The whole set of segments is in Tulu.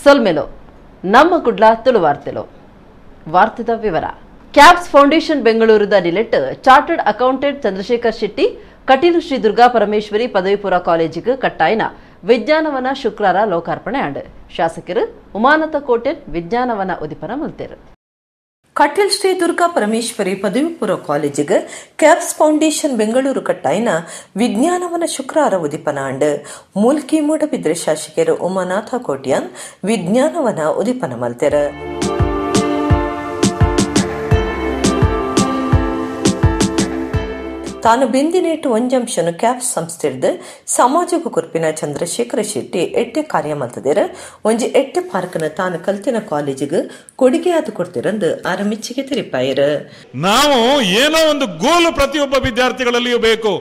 ಸೊಲ್ಮೆಲೋ ನಮ್ಮ ಕುಡ್ಲ ತುಳುವಾರ್ತೆಲೋ. ವಾರ್ತೆದ ವಿವರ. ಕ್ಯಾಪ್ಸ್ ಫೌಂಡೇಶನ್ ಬೆಂಗಳೂರುದ ನಿಲೆಟ್ ಚಾರ್ಟರ್ಡ್ ಅಕೌಂಟೆಂಟ್ ಚಂದ್ರಶೇಖರ್ ಶೆಟ್ಟಿ ಕಟೀಲು ಶ್ರೀ ದುರ್ಗಾ ಪರಮೇಶ್ವರಿ ಪದವಿ ಪೂರ್ವ ಕಾಲೇಜಿಗೆ ಕಟ್ಟಾಯಿನ ವಿಜ್ಞಾನವನ ಶುಕ್ರವಾರ ಲೋಕಾರ್ಪಣೆ ಆಂಡ್. ಶಾಸಕರು ಉಮಾನಾಥ ಕೋಟೆನ್ ವಿಜ್ಞಾನವನ ಉದಿಪನ ಮಲ್ತೆರು. ಕಟೀಲ್ ಶ್ರೀ ದುರ್ಗಾ ಪರಮೇಶ್ವರಿ ಪದವಿ ಪೂರ್ವ ಕಾಲೇಜಿಗೆ ಕ್ಯಾಪ್ಸ್ ಫೌಂಡೇಶನ್ ಬೆಂಗಳೂರು ಕಟ್ಟಾಯಿನ ವಿಜ್ಞಾನವನ ಶುಕ್ರವಾರ ಉದಿಪನ ಆಂಡ್. ಮೂಲ್ಕಿ ಮೂಡಬಿದ್ರೆ ಶಾಸಕರು ಉಮಾನಾಥ ಕೋಟ್ಯಾನ್ ವಿಜ್ಞಾನವನ ಉದಿಪನ ಮಲ್ತೆರು. ತಾನು ಬೆಂದಿನೇಟು ಒಂಜಂಶನು ಕ್ಯಾಪ್ಸ್ ಸಂಸ್ಥೆರ್ದು ಸಮಾಜಕ್ಕೂ ಕುರ್ಪಿನ ಚಂದ್ರಶೇಖರ ಶೆಟ್ಟಿ ಎಟ್ಟೆ ಕಾರ್ಯ ಮಲ್ತದಿರ ಒಂಜಿ ಎಟ್ಟೆ ಪಾರ್ಕ್ನ ತಾನು ಕಲ್ತಿನ ಕಾಲೇಜಿಗೆ ಕೊಡುಗೆ ಆದು ಕೊಡ್ತಿರಂದು ಆರಂಭಿಸಿಗೆ ತೆರಿಪಾಯರು. ನಾವು ಏನೋ ಒಂದು ಗೋಲು ಪ್ರತಿಯೊಬ್ಬ ವಿದ್ಯಾರ್ಥಿಗಳಲ್ಲಿಯೂ ಬೇಕು.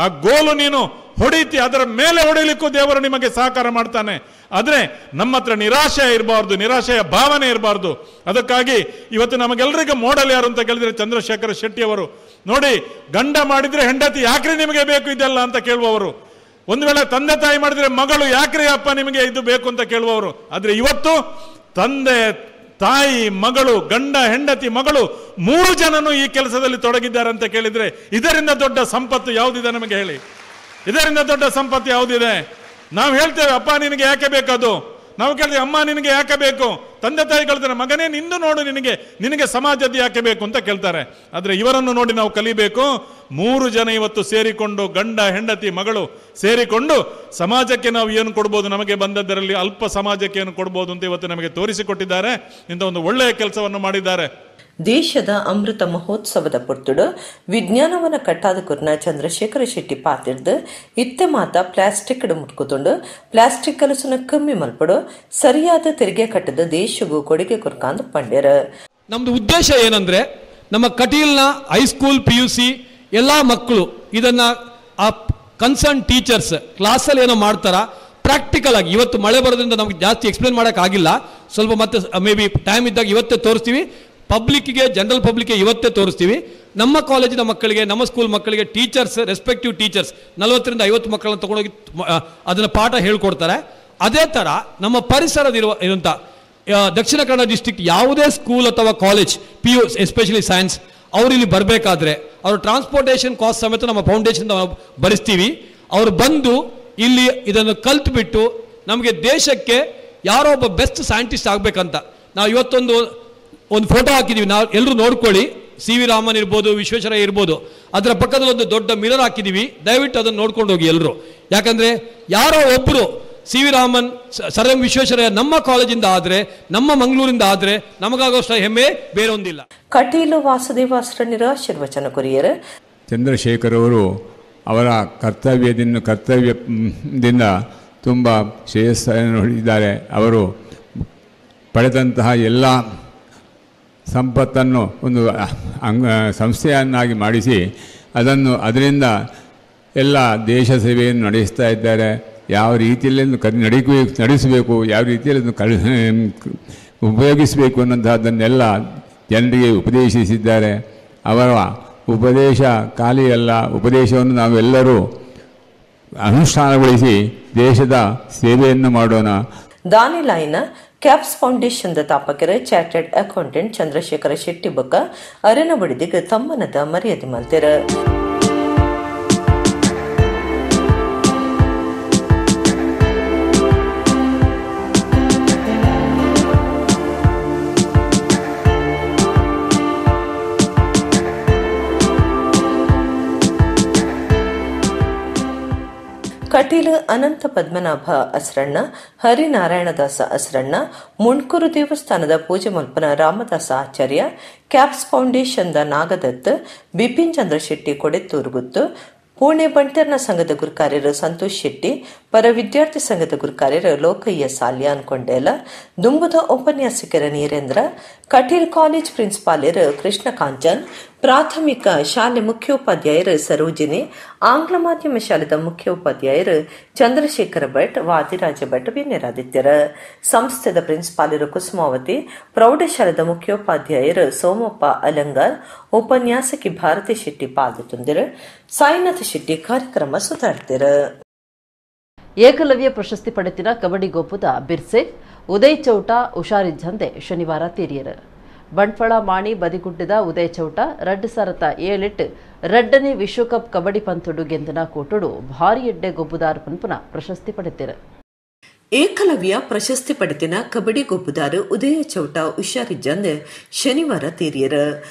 ಆ ಗೋಲು ನೀನು ಹೊಡೀತಿ, ಅದರ ಮೇಲೆ ಹೊಡಿಲಿಕ್ಕೂ ದೇವರು ನಿಮಗೆ ಸಹಕಾರ ಮಾಡ್ತಾನೆ. ಆದರೆ ನಮ್ಮ ಹತ್ರ ನಿರಾಶೆ ಇರಬಾರ್ದು, ನಿರಾಶೆಯ ಭಾವನೆ ಇರಬಾರ್ದು. ಅದಕ್ಕಾಗಿ ಇವತ್ತು ನಮಗೆಲ್ಲರಿಗೂ ಮಾಡೆಲ್ ಯಾರು ಅಂತ ಕೇಳಿದ್ರೆ ಚಂದ್ರಶೇಖರ ಶೆಟ್ಟಿ ಅವರು. ನೋಡಿ, ಗಂಡ ಮಾಡಿದ್ರೆ ಹೆಂಡತಿ ಯಾಕ್ರಿ ನಿಮಗೆ ಬೇಕು ಇದೆಲ್ಲ ಅಂತ ಕೇಳುವವರು, ಒಂದು ವೇಳೆ ತಂದೆ ತಾಯಿ ಮಾಡಿದ್ರೆ ಮಗಳು ಯಾಕ್ರಿ ಅಪ್ಪ ನಿಮಗೆ ಇದು ಬೇಕು ಅಂತ ಕೇಳುವವರು. ಆದರೆ ಇವತ್ತು ತಂದೆ ತಾಯಿ ಮಗಳು ಗಂಡ ಹೆಂಡತಿ ಮಗಳು ಮೂರು ಜನನು ಈ ಕೆಲಸದಲ್ಲಿ ತೊಡಗಿದ್ದಾರೆ ಅಂತ ಕೇಳಿದ್ರೆ ಇದರಿಂದ ದೊಡ್ಡ ಸಂಪತ್ತು ಯಾವುದಿದೆ ನಮಗೆ ಹೇಳಿ? ಇದರಿಂದ ದೊಡ್ಡ ಸಂಪತ್ತು ಯಾವುದಿದೆ? ನಾವು ಹೇಳ್ತೇವೆ ಅಪ್ಪ ನಿನಗೆ ಯಾಕೆ ಬೇಕದು, ನಾವು ಕೇಳ್ತೇವೆ ಅಮ್ಮ ನಿನಗೆ ಯಾಕೆ ಬೇಕು, ತಂದೆ ತಾಯಿ ಕೇಳ್ತಾರೆ ಮಗನೇ ನಿಂದು ನೋಡು ನಿನಗೆ ನಿನಗೆ ಸಮಾಜದ ಯಾಕೆ ಬೇಕು ಅಂತ ಕೇಳ್ತಾರೆ. ಆದರೆ ಇವರನ್ನು ನೋಡಿ ನಾವು ಕಲಿಬೇಕು. ಮೂರು ಜನ ಇವತ್ತು ಸೇರಿಕೊಂಡು ಗಂಡ ಹೆಂಡತಿ ಮಗಳು ಸೇರಿಕೊಂಡು ಸಮಾಜಕ್ಕೆ ನಾವು ಏನು ಕೊಡ್ಬೋದು, ನಮಗೆ ಬಂದದ್ದರಲ್ಲಿ ಅಲ್ಪ ಸಮಾಜಕ್ಕೆ ಏನು ಕೊಡ್ಬೋದು ಅಂತ ಇವತ್ತು ನಮಗೆ ತೋರಿಸಿಕೊಟ್ಟಿದ್ದಾರೆ. ಇಂಥ ಒಂದು ಒಳ್ಳೆಯ ಕೆಲಸವನ್ನು ಮಾಡಿದ್ದಾರೆ. ದೇಶದ ಅಮೃತ ಮಹೋತ್ಸವದ ಪೊರ್ತುಡು ವಿಜ್ಞಾನವನ ಕಟ್ಟಾದ ಕುರ್ನ ಚಂದ್ರಶೇಖರ ಶೆಟ್ಟಿ ಪಾತಿರ್ದು ಇತ್ತೆ ಮಾತ ಪ್ಲಾಸ್ಟಿಕ್ ಮುಟ್ಕುತುಂಡು ಪ್ಲಾಸ್ಟಿಕ್ ಕಲಸುನ ಕಮ್ಮಿ ಮಲ್ಪಡು ಸರಿಯಾದ ತೆರಿಗೆ ಕಟ್ಟದ ದೇಶಗೂ ಕೊಡುಗೆ ಕೊರ್ಕಾಂದು ಪಂಡ್ಯರ. ನಮ್ದು ಉದ್ದೇಶ ಏನಂದ್ರೆ ನಮ್ಮ ಕಟೀಲ್ನ high school P U C ಎಲ್ಲ ಮಕ್ಕಳು ಇದನ್ನ ಆ ಕನ್ಸರ್ನ್ ಟೀಚರ್ಸ್ ಕ್ಲಾಸಲ್ಲಿ ಏನೋ ಮಾಡ್ತಾರ ಪ್ರಾಕ್ಟಿಕಲ್ ಆಗಿ. ಇವತ್ತು ಮಳೆ ಬರೋದ್ರಿಂದ ನಮ್ಗೆ ಜಾಸ್ತಿ ಎಕ್ಸ್ಪ್ಲೇನ್ ಮಾಡೋಕ್ಕಾಗಿಲ್ಲ, ಸ್ವಲ್ಪ ಮತ್ತೆ may be time ಇದ್ದಾಗ ಇವತ್ತೇ ತೋರಿಸ್ತೀವಿ. ಪಬ್ಲಿಕ್ಗೆ, ಜನರಲ್ ಪಬ್ಲಿಕ್ಗೆ ಇವತ್ತೇ ತೋರಿಸ್ತೀವಿ. ನಮ್ಮ ಕಾಲೇಜಿನ ಮಕ್ಕಳಿಗೆ, ನಮ್ಮ ಸ್ಕೂಲ್ ಮಕ್ಕಳಿಗೆ teachers, respective teachers 40 ರಿಂದ 50 ಮಕ್ಕಳನ್ನು ತೊಗೊಂಡೋಗಿ ಅದನ್ನು ಪಾಠ ಹೇಳ್ಕೊಡ್ತಾರೆ. ಅದೇ ಥರ ನಮ್ಮ ಪರಿಸರದಿರುವ ಇರುವಂಥ ದಕ್ಷಿಣ ಕನ್ನಡ ಡಿಸ್ಟ್ರಿಕ್ಟ್ ಯಾವುದೇ ಸ್ಕೂಲ್ ಅಥವಾ college, P U especially science, ಅವರು ಇಲ್ಲಿ ಬರಬೇಕಾದ್ರೆ ಅವರು ಟ್ರಾನ್ಸ್ಪೋರ್ಟೇಷನ್ ಕಾಸ್ಟ್ ಸಮೇತ ನಮ್ಮ ಫೌಂಡೇಶನ್ ನಾವು ಭರಿಸ್ತೀವಿ. ಅವರು ಬಂದು ಇಲ್ಲಿ ಇದನ್ನು ಕಲ್ತ್ಬಿಟ್ಟು ನಮಗೆ ದೇಶಕ್ಕೆ ಯಾರೋ ಒಬ್ಬ ಬೆಸ್ಟ್ ಸೈಂಟಿಸ್ಟ್ ಆಗಬೇಕಂತ ನಾವು ಇವತ್ತೊಂದು ಒಂದು ಫೋಟೋ ಹಾಕಿದ್ದೀವಿ. ನಾವು ಎಲ್ಲರೂ ನೋಡ್ಕೊಳ್ಳಿ, ಸಿ ವಿ ರಾಮನ್ ಇರ್ಬೋದು, ವಿಶ್ವೇಶ್ವರಯ್ಯ ಇರ್ಬೋದು, ಅದರ ಪಕ್ಕದಲ್ಲಿ ಒಂದು ದೊಡ್ಡ ಮಿರರ್ ಹಾಕಿದ್ದೀವಿ. ದಯವಿಟ್ಟು ಅದನ್ನು ನೋಡ್ಕೊಂಡು ಹೋಗಿ ಎಲ್ಲರೂ. ಯಾಕಂದರೆ ಯಾರೋ ಒಬ್ಬರು C V Raman, sir M Visvesvaraya ನಮ್ಮ ಕಾಲೇಜಿಂದ ಆದರೆ, ನಮ್ಮ ಮಂಗಳೂರಿಂದ ಆದರೆ ನಮಗಾಗೋಷ್ಟು ಹೆಮ್ಮೆ ಬೇರೆ ಒಂದಿಲ್ಲ. ಕಟೀಲು ವಾಸುದೇವಾಸ್ತ್ರ ಆಶೀರ್ವಚನ ಕೊರಿಯರ್ ಚಂದ್ರಶೇಖರ್ ಅವರು ಅವರ ಕರ್ತವ್ಯದಿಂದ ತುಂಬ ಶ್ರೇಯಸ್ಸನ್ನು ಹೊಂದಿದ್ದಾರೆ. ಅವರು ಪಡೆದಂತಹ ಎಲ್ಲ ಸಂಪತ್ತನ್ನು ಒಂದು ಸಂಸ್ಥೆಯನ್ನಾಗಿ ಮಾಡಿಸಿ ಅದನ್ನು ಅದರಿಂದ ಎಲ್ಲ ದೇಶ ಸೇವೆಯನ್ನು ನಡೆಸ್ತಾ ಇದ್ದಾರೆ. ಯಾವ ರೀತಿಯಲ್ಲಿ ನಡೆಸಬೇಕು, ಯಾವ ರೀತಿಯಲ್ಲಿ ಅದನ್ನು ಉಪಯೋಗಿಸಬೇಕು ಅನ್ನೋಂತಹದ್ದನ್ನೆಲ್ಲ ಜನರಿಗೆ ಉಪದೇಶಿಸಿದ್ದಾರೆ. ಅವರ ಉಪದೇಶ ಖಾಲಿಯಲ್ಲ, ಉಪದೇಶವನ್ನು ನಾವೆಲ್ಲರೂ ಅನುಷ್ಠಾನಗೊಳಿಸಿ ದೇಶದ ಸೇವೆಯನ್ನು ಮಾಡೋಣ. ದಾನಿಲಾಯಿನ ಕ್ಯಾಪ್ಸ್ ಫೌಂಡೇಶನ್ ತಾಪಕರ ಚಾರ್ಟರ್ಡ್ ಅಕೌಂಟೆಂಟ್ ಚಂದ್ರಶೇಖರ ಶೆಟ್ಟಿ ಬೊಕ್ಕ ಅರೆನ ಬಡಿದಿಗೆ ತಮ್ಮನದ ಮರ್ಯಾದೆ ಮಲ್ತೆರ. ಕಟೀಲು ಅನಂತ ಪದ್ಮನಾಭ ಅಸ್ರಣ್ಣ, ಹರಿನಾರಾಯಣದಾಸ ಅಸ್ರಣ್ಣ, ಮುಂಡ್ಕೂರು ದೇವಸ್ಥಾನದ ಪೂಜೆ ಮಲ್ಪನ ರಾಮದಾಸ ಆಚಾರ್ಯ, ಕ್ಯಾಪ್ಸ್ ಫೌಂಡೇಶನ್ದ ನಾಗದತ್, ಬಿಪಿನ್ ಚಂದ್ರ ಶೆಟ್ಟಿ ಕೊಡೆತ್ತೂರುಗುತ್ತು, ಪುಣೆ ಬಂಟರ್ನ ಸಂಘದ ಗುರುಕಾರ್ಯರು ಸಂತೋಷ್ ಶೆಟ್ಟಿ, ಪರ ವಿದ್ಯಾರ್ಥಿ ಸಂಘದ ಗುರುಕಾರ್ಯರು ಲೋಕಯ್ಯ ಸಾಲ್ಯಾನ್ ಕೊಂಡೇಲ, ದುಂಬುದ ಉಪನ್ಯಾಸಕರ ನೀರೇಂದ್ರ, ಕಟೀಲ್ ಕಾಲೇಜ್ ಪ್ರಿನ್ಸಿಪಾಲರು ಕೃಷ್ಣ ಕಾಂಚನ್, ಪ್ರಾಥಮಿಕ ಶಾಲೆ ಮುಖ್ಯೋಪಾಧ್ಯಾಯರು ಸರೋಜಿನಿ, ಆಂಗ್ಲ ಮಾಧ್ಯಮ ಶಾಲೆದ ಮುಖ್ಯೋಪಾಧ್ಯಾಯರು ಚಂದ್ರಶೇಖರ ಭಟ್, ವಾದಿರಾಜ ಭಟ್ ಬಿನ್ನೆರಾದಿತ್ಯರ, ಸಂಸ್ಥೆದ ಪ್ರಿನ್ಸಿಪಾಲರು ಕುಸುಮಾವತಿ, ಪ್ರೌಢಶಾಲೆದ ಮುಖ್ಯೋಪಾಧ್ಯಾಯರು ಸೋಮಪ್ಪ ಅಲಂಗಾರ್, ಉಪನ್ಯಾಸಕಿ ಭಾರತಿ ಶೆಟ್ಟಿ ಪಾಲ್ಗೊಂಡಿರು. ಸಾಯಿನಾಥ ಶೆಟ್ಟಿ ಕಾರ್ಯಕ್ರಮ ಸುಧಾರಿಸಿದರು. ಏಕಲವ್ಯ ಪ್ರಶಸ್ತಿ ಪಡೆದಿನ ಕಬಡ್ಡಿ ಗೋಪುದ ಬಿರ್ಸೆ Uday Chowta ಹುಷಾರಿಜ್ಜಂದೆ ಶನಿವಾರ ತೀರಿಯರು. ಬಂಟ್ವಾಳ ಮಾಣಿ ಬದಿಗುಡ್ಡದ ಉದಯ್ ಚೌಟ 2007 ರಡ್ಡನೇ ವಿಶ್ವಕಪ್ ಕಬಡ್ಡಿ ಪಂಥೊಡು ಗೆಂದನ ಕೂಟೊಡು ಭಾರಿ ಎಡ್ಡೆ ಗೊಬ್ಬುದಾರ್ ಪನ್ಪುನ ಪ್ರಶಸ್ತಿ ಪಡೆದಿರು. ಏಕಲವ್ಯ ಪ್ರಶಸ್ತಿ ಪಡೆದಿನ ಕಬಡ್ಡಿ ಗೊಬ್ಬುದಾರು ಉದಯ ಚೌಟ ಹುಷಾರಿಜ್ಜಂದೆ ಶನಿವಾರ ತೀರಿಯರು.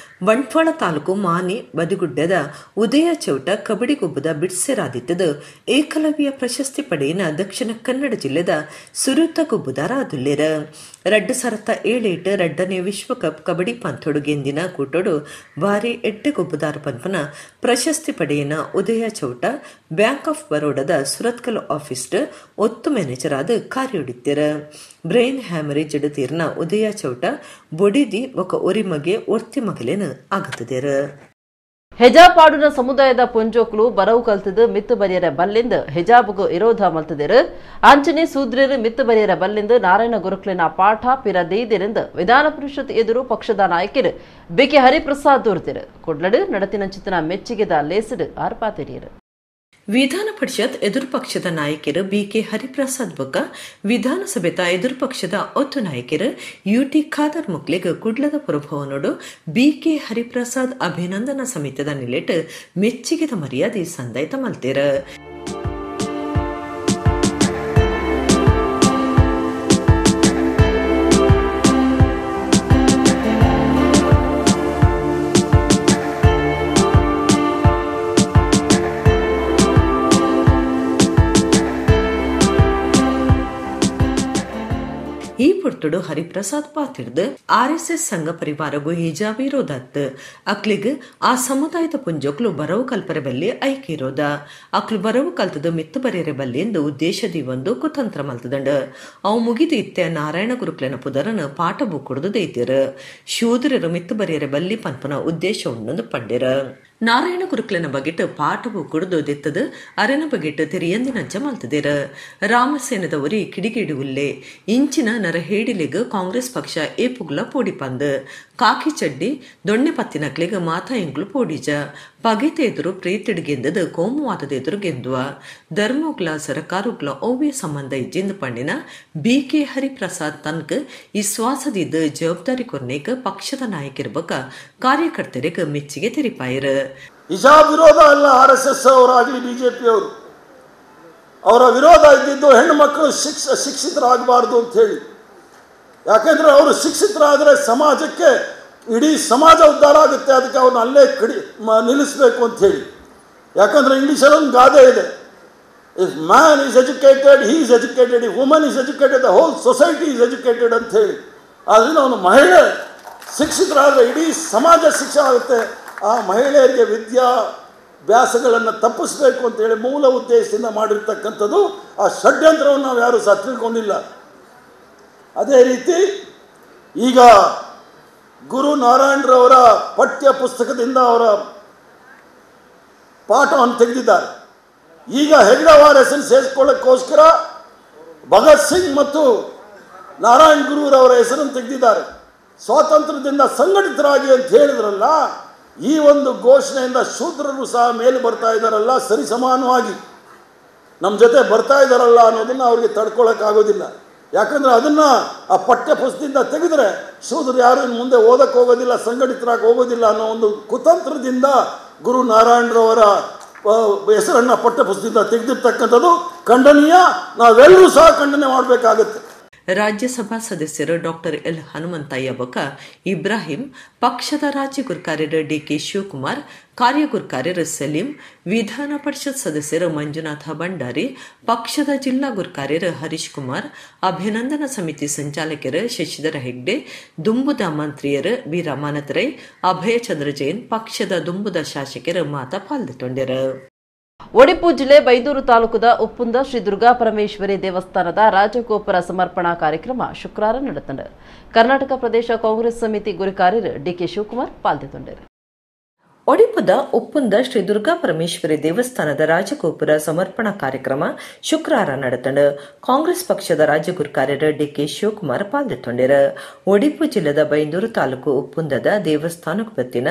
ಬಂಟ್ವಾಳ ತಾಲೂಕು ಮಾನಿ ಬದಿಗುಡ್ಡದ ಉದಯ ಚೌಟ ಕಬಡ್ಡಿ ಗೊಬ್ಬದ ಬಿಡ್ಸೆರಾದಿತ್ತದು ಏಕಲವ್ಯ ಪ್ರಶಸ್ತಿ ಪಡೆಯಿನ ದಕ್ಷಿಣ ಕನ್ನಡ ಜಿಲ್ಲೆದ ಸುರುತ ಗೊಬ್ಬುದಾರ ಆದುಲ್ಲೇರ. 2007 ರಡ್ಡನೇ ವಿಶ್ವಕಪ್ ಕಬಡ್ಡಿ ಪಂಥೊಡು ಗೆಂದಿನ ಕೂಟೊಡು ಭಾರಿ ಎಡ್ಡೆ ಗೊಬ್ಬುದಾರ ಪನ್ಪನ ಪ್ರಶಸ್ತಿ ಪಡೆಯಿನ ಉದಯ ಚೌಟ ಬ್ಯಾಂಕ್ ಆಫ್ ಬರೋಡಾದ ಸುರತ್ಕಲ್ ಆಫೀಸ್ ಒತ್ತು ಮ್ಯಾನೇಜರ್ ಆದ ಕಾರ್ಯೊಡಿತ್ತೆರ. ಬ್ರೈನ್ ಹ್ಯಾಮರೇಜ್ ತೀರ್ನ ಉದಯ ಚೌಟ ಬೊಡಿದಿ ಒಕ ಒರಿ ಮಗೆ ಒರ್ತಿ ಮಗಲೇನು ಆಗತ್ತದೇರ. ಹೆಜಾಪಾಡುನ ಸಮುದಾಯದ ಪೊಂಜೋಕ್ಲು ಬರವು ಕಲ್ತದು ಮಿತ್ತು ಬರಿಯರ ಬಲ್ಲಿಂದ ಹೆಜಾಬುಗು ವಿರೋಧ ಮಲ್ತದಿರು. ಆಂಚನೆ ಸೂದ್ರರು ಮಿತ್ತು ಬರಿಯರ ಬಲ್ಲಿಂದ ನಾರಾಯಣ ಗುರುಕ್ಲಿನ ಪಾಠ ಪಿರ ದೇಯ್ದಿರಿಂದ ವಿಧಾನ ಪರಿಷತ್ ಎದುರು ಪಕ್ಷದ ನಾಯಕರು ಬಿಕೆ ಹರಿಪ್ರಸಾದ್ ದೂರ್ತಿರು. ಕೊಡ್ಲಡು ನಡತಿನಂಚಿತನ ಮೆಚ್ಚಿಗೆದ ಲೇಸಿಡು ಆರ್ಪಾತಿರಿಯರು. ವಿಧಾನ ಪರಿಷತ್ ಎದುರು ಪಕ್ಷದ ನಾಯಕರು ಬಿಕೆ ಹರಿಪ್ರಸಾದ್ ಬೊಕ್ಕ ವಿಧಾನಸಭೆತ ಎದುರು ಪಕ್ಷದ ಒತ್ತು ನಾಯಕರು ಯುಟಿ ಖಾದರ್ ಮುಕ್ಲಿಗ್ ಕುಡ್ಲದ ಪುರಭವನೋಡು ಬಿಕೆ ಹರಿಪ್ರಸಾದ್ ಅಭಿನಂದನಾ ಸಮಿತಿದ ನಿಲೆಟ್ ಮೆಚ್ಚಿಗೆದ ಮರ್ಯಾದೆ ಸಂದಾಯ್ತ ಮಲ್ತೇರ. ಈ ಪೊರ್ತುಡು ಹರಿಪ್ರಸಾದ್ ಪಾತಿರ್ದು ಆರ್ಎಸ್ಎಸ್ ಸಂಘ ಪರಿವಾರಗೂ ಹಿಜಾಬ್ ಇರೋದತ್ ಅಕ್ಲಿಗ್ ಆ ಸಮುದಾಯದ ಪುಂಜೋಕ್ಲು ಬರವು ಕಲ್ಪರೆ ಬಲ್ಲಿ ಐಕೆ ಇರೋದ ಅಕ್ಲು ಬರವು ಕಲ್ತದು ಮಿತ್ತು ಬರೆಯರೆ ಬಲ್ಲಿ ಎಂದು ಉದ್ದೇಶದಿ ಒಂದು ಕುತಂತ್ರ ಮಲ್ತದಂಡ. ಅವು ಮುಗಿದು ಇತ್ತೆ ನಾರಾಯಣ ಗುರುಕ್ಲೆನ ಪುದರನ ಪಾಠ ಬುಕ್ಕುಡ್ದು ದೈತಿರು. ಶೂದ್ರರು ಮಿತ್ತು ಬರೆಯರೆ ಬಲ್ಲಿ ಪನ್ಪನ ಉದ್ದೇಶ ಉಂಡೊಂದು ಪಂಡಿರ. ನಾರಾಯಣ ಗುರುಕ್ಲೆನ ಬಗೆಟ್ ಪಾಠವು ಕುಡಿದು ದೆತ್ತದು ಅರೆನ ಬಗೆಟ್ ತೆರಿಯಂದಿನಂಚ ಮಲ್ತದಿರ. ರಾಮಸೇನದ ಒರಿ ಕಿಡಿಗೇಡಿ ಉಲ್ಲೆ ಇಂಚಿನ ನರಹೇಡಿಲಿಗ್ ಕಾಂಗ್ರೆಸ್ ಪಕ್ಷ ಏಪುಗ್ಲ ಪೋಡಿ ಪಂದ್ ಕಾಕಿ ಚಡ್ಡಿ ದೊಣ್ಣೆ ಪತ್ತಿನಕ್ಲಿಗ್ ಮಾತಾ ಎಂಗ್ಲು ಪೋಡಿಜ ಪಗೆತ ಎದುರು ಪ್ರೀತಿಡ್ ಗೆಂದದು ಕೋಮುವಾದದ ಎದುರು ಗೆಂದುವ ಧರ್ಮಗ್ಲ ಸರಕಾರುಗ್ಲ ಓವ್ಯ ಸಂಬಂಧ ಇಜ್ಜಿಂದ ಪಂಡಿನ ಬಿಕೆ ಹರಿಪ್ರಸಾದ್ ತನ್ಕ್ ಈ ಶ್ವಾಸದಿದ್ದ ಜವಾಬ್ದಾರಿ ಕೊರ್ನೇಕ್ ಪಕ್ಷದ ನಾಯಕಿರ್ಬಕ ಕಾರ್ಯಕರ್ತರಿಗೆ ಮೆಚ್ಚಿಗೆ ತೆರಿಪಾಯಿರು. ಹಿಜಾಬ್ ವಿರೋಧ ಅಲ್ಲ R S S ಅವರಾಗಲಿ BJP ಅವರು, ಅವರ ವಿರೋಧ ಇದ್ದಿದ್ದು ಹೆಣ್ಣು ಮಕ್ಕಳು ಶಿಕ್ಷಿತರಾಗಬಾರ್ದು ಅಂತ ಹೇಳಿ. ಯಾಕೆಂದರೆ ಅವರು ಶಿಕ್ಷಿತರಾದರೆ ಸಮಾಜಕ್ಕೆ ಇಡೀ ಸಮಾಜ ಉದ್ಧಾರ ಆಗುತ್ತೆ, ಅದಕ್ಕೆ ಅವ್ರನ್ನ ಅಲ್ಲೇ ನಿಲ್ಲಿಸಬೇಕು ಅಂತ ಹೇಳಿ. ಯಾಕಂದರೆ ಇಂಗ್ಲೀಷಲ್ಲಿ ಒಂದು ಗಾದೆ ಇದೆ, if man is educated he is educated, if woman is educated the whole society is educated ಅಂತ ಹೇಳಿ. ಆದ್ದರಿಂದ ಅವನು ಮಹಿಳೆ ಶಿಕ್ಷಿತರಾದರೆ ಇಡೀ ಸಮಾಜ ಶಿಕ್ಷೆ ಆಗುತ್ತೆ. ಆ ಮಹಿಳೆಯರಿಗೆ ವಿದ್ಯಾಭ್ಯಾಸಗಳನ್ನು ತಪ್ಪಿಸಬೇಕು ಅಂತೇಳಿ ಮೂಲ ಉದ್ದೇಶದಿಂದ ಮಾಡಿರ್ತಕ್ಕಂಥದ್ದು ಆ ಷಡ್ಯಂತ್ರವನ್ನು ನಾವು ಯಾರೂ ಸಹ ತಿಳ್ಕೊಂಡಿಲ್ಲ. ಅದೇ ರೀತಿ ಈಗ ಗುರು ನಾರಾಯಣರವರ ಪಠ್ಯ ಪುಸ್ತಕದಿಂದ ಅವರ ಪಾಠವನ್ನು ತೆಗೆದಿದ್ದಾರೆ. ಈಗ ಹೆಗ್ಡವಾರ್ ಹೆಸರು ಸೇರಿಸ್ಕೊಳ್ಳೋಕ್ಕೋಸ್ಕರ ಭಗತ್ ಸಿಂಗ್ ಮತ್ತು ನಾರಾಯಣ್ ಗುರುರವರ ಹೆಸರನ್ನು ತೆಗೆದಿದ್ದಾರೆ. ಸ್ವಾತಂತ್ರ್ಯದಿಂದ ಸಂಘಟಿತರಾಗಿ ಅಂತ ಹೇಳಿದ್ರಲ್ಲ, ಈ ಒಂದು ಘೋಷಣೆಯಿಂದ ಶೂದ್ರರು ಸಹ ಮೇಲೆ ಬರ್ತಾ ಇದ್ದಾರಲ್ಲ, ಸರಿ ಸಮಾನವಾಗಿ ನಮ್ಮ ಜೊತೆ ಬರ್ತಾ ಇದ್ದಾರಲ್ಲ ಅನ್ನೋದನ್ನು ಅವ್ರಿಗೆ ತಡ್ಕೊಳ್ಳೋಕ್ಕಾಗೋದಿಲ್ಲ. ಯಾಕಂದರೆ ಅದನ್ನು ಆ ಪಠ್ಯ ಪುಸ್ತಕದಿಂದ ತೆಗೆದರೆ ಶೂದ್ರರು ಯಾರು ಇನ್ನು ಮುಂದೆ ಓದಕ್ಕೆ ಹೋಗೋದಿಲ್ಲ, ಸಂಘಟಿತರಾಗಿ ಹೋಗೋದಿಲ್ಲ ಅನ್ನೋ ಒಂದು ಕುತಂತ್ರದಿಂದ ಗುರು ನಾರಾಯಣರವರ ಹೆಸರನ್ನು ಪಠ್ಯ ಪುಸ್ತಕದಿಂದ ತೆಗೆದಿರ್ತಕ್ಕಂಥದ್ದು ಖಂಡನೀಯ. ನಾವೆಲ್ಲರೂ ಸಹ ಖಂಡನೆ ಮಾಡಬೇಕಾಗತ್ತೆ. ರಾಜ್ಯಸಭಾ ಸದಸ್ಯರು ಡಾಕ್ಟರ್ ಎಲ್ ಹನುಮಂತಯ್ಯ ಬೊಕ ಇಬ್ರಾಹಿಂ, ಪಕ್ಷದ ರಾಜ್ಯ ಗುರ್ಕಾರ್ಯರು ಡಿಕೆ ಶಿವಕುಮಾರ್, ಕಾರ್ಯಗುರ್ಕಾರ್ಯರು ಸಲೀಂ, ವಿಧಾನ ಪರಿಷತ್ ಸದಸ್ಯರು ಮಂಜುನಾಥ ಭಂಡಾರಿ, ಪಕ್ಷದ ಜಿಲ್ಲಾ ಗುರ್ಕಾರ್ಯರು ಹರೀಶ್ ಕುಮಾರ್, ಅಭಿನಂದನಾ ಸಮಿತಿ ಸಂಚಾಲಕರು ಶಶಿಧರ ಹೆಗ್ಡೆ, ದುಂಬುದ ಮಂತ್ರಿಯರು ಬಿ ರಮಾನಾಥ ರೈ, ಅಭಯಚಂದ್ರ ಜೈನ್, ಪಕ್ಷದ ದುಂಬುದ ಶಾಸಕರು ಮಾತಾ ಪಾಲ್ಗೊಂಡರು. ಒಡಿಪು ಜಿಲ್ಲೆ ಬೈದೂರು ತಾಲೂಕುದ ಉಪ್ಪುಂದ ಶ್ರೀ ದುರ್ಗಾ ಪರಮೇಶ್ವರಿ ದೇವಸ್ಥಾನದ ರಾಜಗೋಪುರ ಸಮರ್ಪಣಾ ಕಾರ್ಯಕ್ರಮ ಶುಕ್ರವಾರ ನಡೆತಂಡು. ಕರ್ನಾಟಕ ಪ್ರದೇಶ ಕಾಂಗ್ರೆಸ್ ಸಮಿತಿ ಗುರಿಕಾರ್ಯರು ಡಿಕೆ ಶಿವಕುಮಾರ್ ಪಾಲ್ಗೊಂಡರು. ಒಡಿಪುದ ಉಪ್ಪುಂದ ಶ್ರೀ ದುರ್ಗಾ ಪರಮೇಶ್ವರಿ ದೇವಸ್ಥಾನದ ರಾಜಗೋಪುರ ಸಮರ್ಪಣಾ ಕಾರ್ಯಕ್ರಮ ಶುಕ್ರವಾರ ನಡೆತಂಡು. ಕಾಂಗ್ರೆಸ್ ಪಕ್ಷದ ರಾಜ್ಯ ಗುರುಕಾರ್ಯರು ಡಿಕೆ ಶಿವಕುಮಾರ್ ಪಾಲ್ಗೊಂಡರು. ಒಡಿಪು ಜಿಲ್ಲೆದ ಬೈಂದೂರು ತಾಲೂಕು ಉಪ್ಪುಂದದ ದೇವಸ್ಥಾನಕ್ಕೆ ಬತ್ತಿನ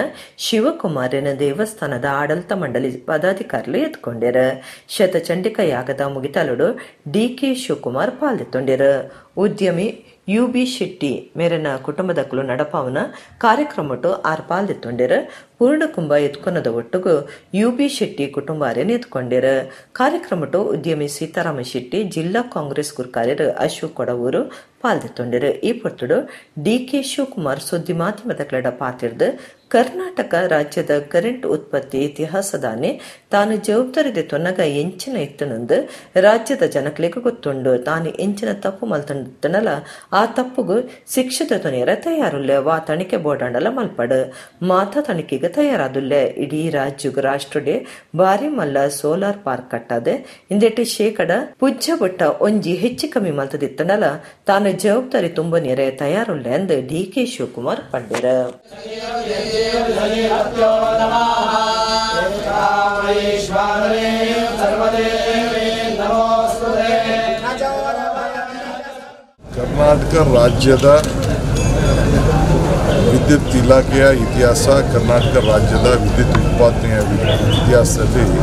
ಶಿವಕುಮಾರನ ದೇವಸ್ಥಾನದ ಆಡಳಿತ ಮಂಡಳಿ ಪದಾಧಿಕಾರಿಗಳು ಎತ್ಕೊಂಡರು. ಶತಚಂಡಿಕಾ ಯಾಗದ ಮುಗಿತಲುಡು ಡಿಕೆ ಶಿವಕುಮಾರ್ ಪಾಲ್ಗೊಂಡರು. ಉದ್ಯಮಿ ಯುಬಿ ಶೆಟ್ಟಿ ಮೇರೆನ ಕುಟುಂಬದಕುಲು ನಡಪಾವನ ಕಾರ್ಯಕ್ರಮಟು ಆರ್ ಪಾಲ್ದೆತ್ತೊಂಡೆರ್. ಪೂರ್ಣಕುಂಭ ಎತ್ಕೊನದ ಒಟ್ಟುಗು ಯುಬಿ ಶೆಟ್ಟಿ ಕುಟುಂಬಾರೆನ್ ಎತ್ಕೊಂಡೆರ್. ಕಾರ್ಯಕ್ರಮಟು ಉದ್ಯಮಿ ಸೀತಾರಾಮ ಶೆಟ್ಟಿ, ಜಿಲ್ಲಾ ಕಾಂಗ್ರೆಸ್ ಗುರ್ಕಾರ್ಯರು ಅಶೋಕ್ ಕೊಡವೂರು ಪಾಲ್ದೆತ್ತೊಂಡೆರ್. ಈ ಪೊರ್ತುಡು ಡಿಕೆ ಶಿವಕುಮಾರ್ ಸುದ್ದಿ ಮಾಧ್ಯಮದ ಕ್ಲಡ ಪಾತಿರ್ದು ಕರ್ನಾಟಕ ರಾಜ್ಯದ ಕರೆಂಟ್ ಉತ್ಪತ್ತಿ ಇತಿಹಾಸದಾನೆ ತಾನು ಜವಾಬ್ದಾರಿ ತೊನ್ನಗ ಎಂಚಿನ ಇತ್ತನಂದು ರಾಜ್ಯದ ಜನಕ್ಲೆಗ್ ಗೊತ್ತುಂಡು. ತಾನು ಎಂಚಿನ ತಪ್ಪು ಮಲ್ತನಲ ಆ ತಪ್ಪುಗು ಶಿಕ್ಷೆದ ತೊನೆಯರ ತಯಾರುಲ್ಲೆ. ವಾ ತಣಿಕೆ ಬೋಡಾಂಡಲ ಮಲ್ಪಡು ಮಾತಾ ತಣಿಕೆಗೆ ತಯಾರಾದುಲ್ಲೆ. ಇಡೀ ರಾಜ್ಯಗ್ ರಾಷ್ಟ್ರಡೆ ಬಾರಿ ಮಲ್ಲ ಸೋಲಾರ್ ಪಾರ್ಕ್ ಕಟ್ಟಾದೆ ಇಂದೆಟ್ ಶೇಕಡ ಪುಜ್ಜ ಬಟ್ಟ ಒಂಜಿ ಹೆಚ್ಚು ಕಮ್ಮಿ ಮಲ್ತದಿತ್ತನಲ ತಾನು ಜವಾಬ್ದಾರಿ ತುಂಬನೇರೆ ತಯಾರುಲ್ಲೆ ಎಂದು ಡಿಕೆ ಶಿವಕುಮಾರ್ ಪಂಡಿರ. ಕರ್ನಾಟಕ ರಾಜ್ಯದ ವಿದ್ಯುತ್ ಇಲಾಖೆಯ ಇತಿಹಾಸ, ಕರ್ನಾಟಕ ರಾಜ್ಯದ ವಿದ್ಯುತ್ ಉತ್ಪಾದನೆಯ ಇತಿಹಾಸದಲ್ಲಿ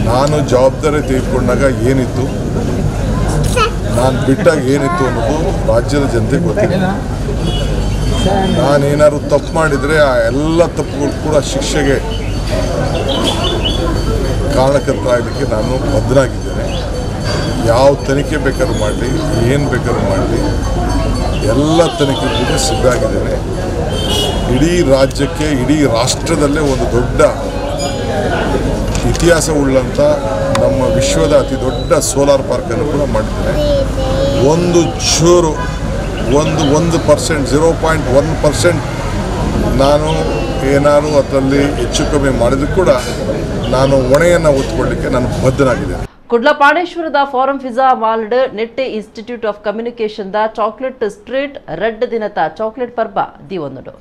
ನಾನು ಜವಾಬ್ದಾರಿ ತೆಗೆದುಕೊಂಡಾಗ ಏನಿತ್ತು, ನಾನು ಬಿಟ್ಟಾಗ ಏನಿತ್ತು ಅನ್ನೋದು ರಾಜ್ಯದ ಜನತೆಗೆ ಗೊತ್ತಿಲ್ಲ. ನಾನೇನಾದ್ರು ತಪ್ಪು ಮಾಡಿದರೆ ಆ ಎಲ್ಲ ತಪ್ಪುಗಳು ಕೂಡ ಶಿಕ್ಷೆಗೆ ಕಾರಣಕರ್ತರಾಗಲಿಕ್ಕೆ ನಾನು ಬದ್ಧನಾಗಿದ್ದೇನೆ. ಯಾವ ತನಿಖೆ ಬೇಕಾದ್ರೂ ಮಾಡಲಿ, ಏನು ಬೇಕಾದ್ರೂ ಮಾಡಲಿ, ಎಲ್ಲ ತನಿಖೆ ಕೂಡ ಸಿದ್ಧ ಆಗಿದ್ದೇನೆ. ಇಡೀ ರಾಜ್ಯಕ್ಕೆ, ಇಡೀ ರಾಷ್ಟ್ರದಲ್ಲೇ ಒಂದು ದೊಡ್ಡ ಇತಿಹಾಸ ಉಳ್ಳಂಥ ನಮ್ಮ ವಿಶ್ವದ ಅತಿ ದೊಡ್ಡ ಸೋಲಾರ್ ಪಾರ್ಕನ್ನು ಕೂಡ ಮಾಡಿದ್ದೇನೆ. ಒಂದು ಚೂರು ಒಂದು ಒಂದು ಪರ್ಸೆಂಟ್ 0.1% ನಾನು ಏನಾದರೂ ಅದರಲ್ಲಿ ಹೆಚ್ಚು ಕಮ್ಮಿ ಮಾಡಿದರೂ ಕೂಡ ನಾನು ಹೊಣೆಯನ್ನು ಹೊತ್ತುಕೊಳ್ಳಲಿಕ್ಕೆ ನಾನು ಬದ್ಧನಾಗಿದ್ದೇನೆ. ಕುಡ್ಲ ಪಾಣೇಶ್ವರದ ಫಾರಂ ಫಿಜಾ ಮಾಲ್ಡ್ Nitte institute of communication the chocolate street red ದಿನತ chocolate ಪರ್ಬ ದಿವೊಂದುಡು.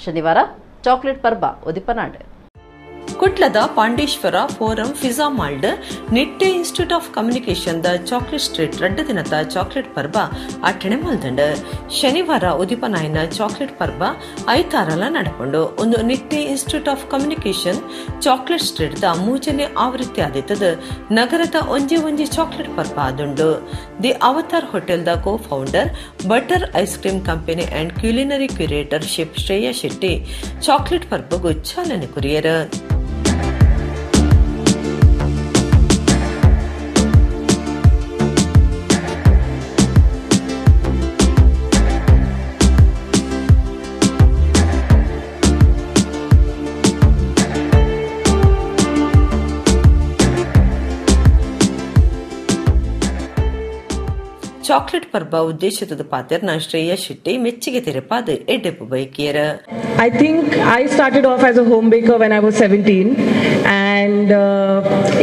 ಶನಿವಾರ ಚಾಕ್ಲೇಟ್ ಪರ್ಬ ಉದಿಪನಾಡ್. ಕುಡ್ಲದ ಪಾಂಡೇಶ್ವರ ಫೋರಂ ಫಿಜಾ ಮಾಲ್ಡ್ Nitte institute of communication the chocolate street ರಡ್ಡ ದಿನದ ಚಾಕ್ಲೇಟ್ ಪರ್ಬ ಅಟ್ಟಣೆ ಮಲ್ದಂಡ್. ಶನಿವಾರ ಉದಿಪನಾಯನ ಚಾಕ್ಲೇಟ್ ಪರ್ಬ ಐತಾರಲ ನಡಪುಂಡು. ಒಂದು Nitte institute of communication chocolate street the ಮೂಜನೆ ಆವೃತ್ತಿ ಆದಿತ್ತದ ನಗರದ ಒಂಜೆ ಒಂಜಿ ಚಾಕ್ಲೇಟ್ ಪರ್ಬ ಆದುಂಡು. The avatar hotel the co founder butter ice cream company and culinary curator chef Shreya Shetty chocolate ಪರ್ಬಗು ಚಾಲನೆ ಕೊರಿಯರ್. ಚಾಕ್ಲೇಟ್ ಪರ್ಬ ಉದ್ದೇಶದ ಪಾತ್ರನ ಶ್ರೇಯಾ ಶೆಟ್ಟಿ ಮೆಚ್ಚುಗೆ ತೆರಪಾದ ಎಡ್ಡೆಪ್ಪು ಬೈಕಿಯರ. I think I started off as a home baker when I was 17, and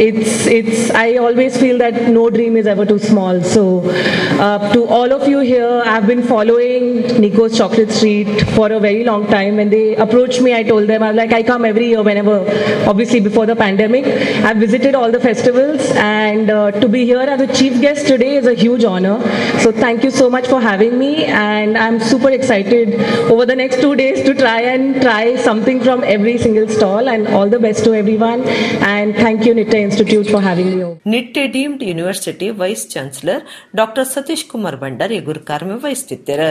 it's I always feel that no dream is ever too small. So to all of you here, I've been following Nico's Chocolate Street for a very long time. When they approached me, I told them, I was like, I come every year whenever, obviously before the pandemic. I've visited all the festivals, and to be here as a chief guest today is a huge honor. So thank you so much for having me, and I'm super excited over the next 2 days to try something from every single stall, and all the best to everyone, and thank you Nitte Institute for having me over. Nitte deemed university vice chancellor doctor Satish Kumar Bhandari ಗುರುಕಾರ್ಮೆ ವಹಿಸುತ್ತಿದ್ದರು.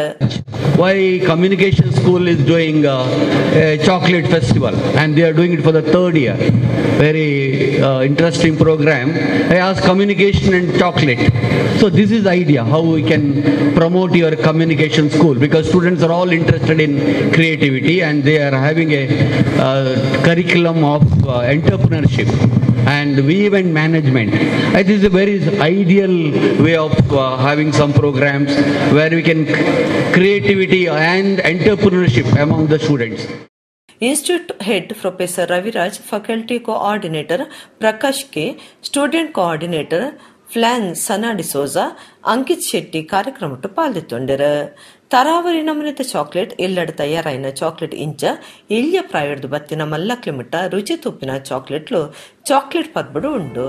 Why communication school is doing a chocolate festival, and they are doing it for the third year. Very interesting program. I asked communication and chocolate. So this is the idea how we can promote your communication school, because students are all interested in creativity and they are having a curriculum of entrepreneurship and event management. It is a very ideal way of having some programs where we can creativity and entrepreneurship among the students. Institute head professor Raviraj, faculty coordinator Prakash K, student coordinator ಫ್ಲಾನ್ ಸನಾ ಡಿಸೋಜಾ, ಅಂಕಿತ್ ಶೆಟ್ಟಿ ಕಾರ್ಯಕ್ರಮಟ್ಟು ಪಾಲ್ದೆತ್ತೊಂಡರು. ತರಾವರಿ ನಮೂನೆದ ಚಾಕ್ಲೇಟ್ ಇಲ್ಲಡ ತಯಾರಾಯಿನ ಚಾಕ್ಲೇಟ್ ಇಂಚ ಇಲ್ಯ ಪ್ರಾಯದ ಬತ್ತಿನ ಮಲ್ಲಕ್ಲಿ ಮುಟ್ಟ ರುಚಿ ತುಪ್ಪಿನ ಚಾಕ್ಲೇಟ್ಲು ಚಾಕ್ಲೇಟ್ ಪರ್ಬಡು ಉಂಡು.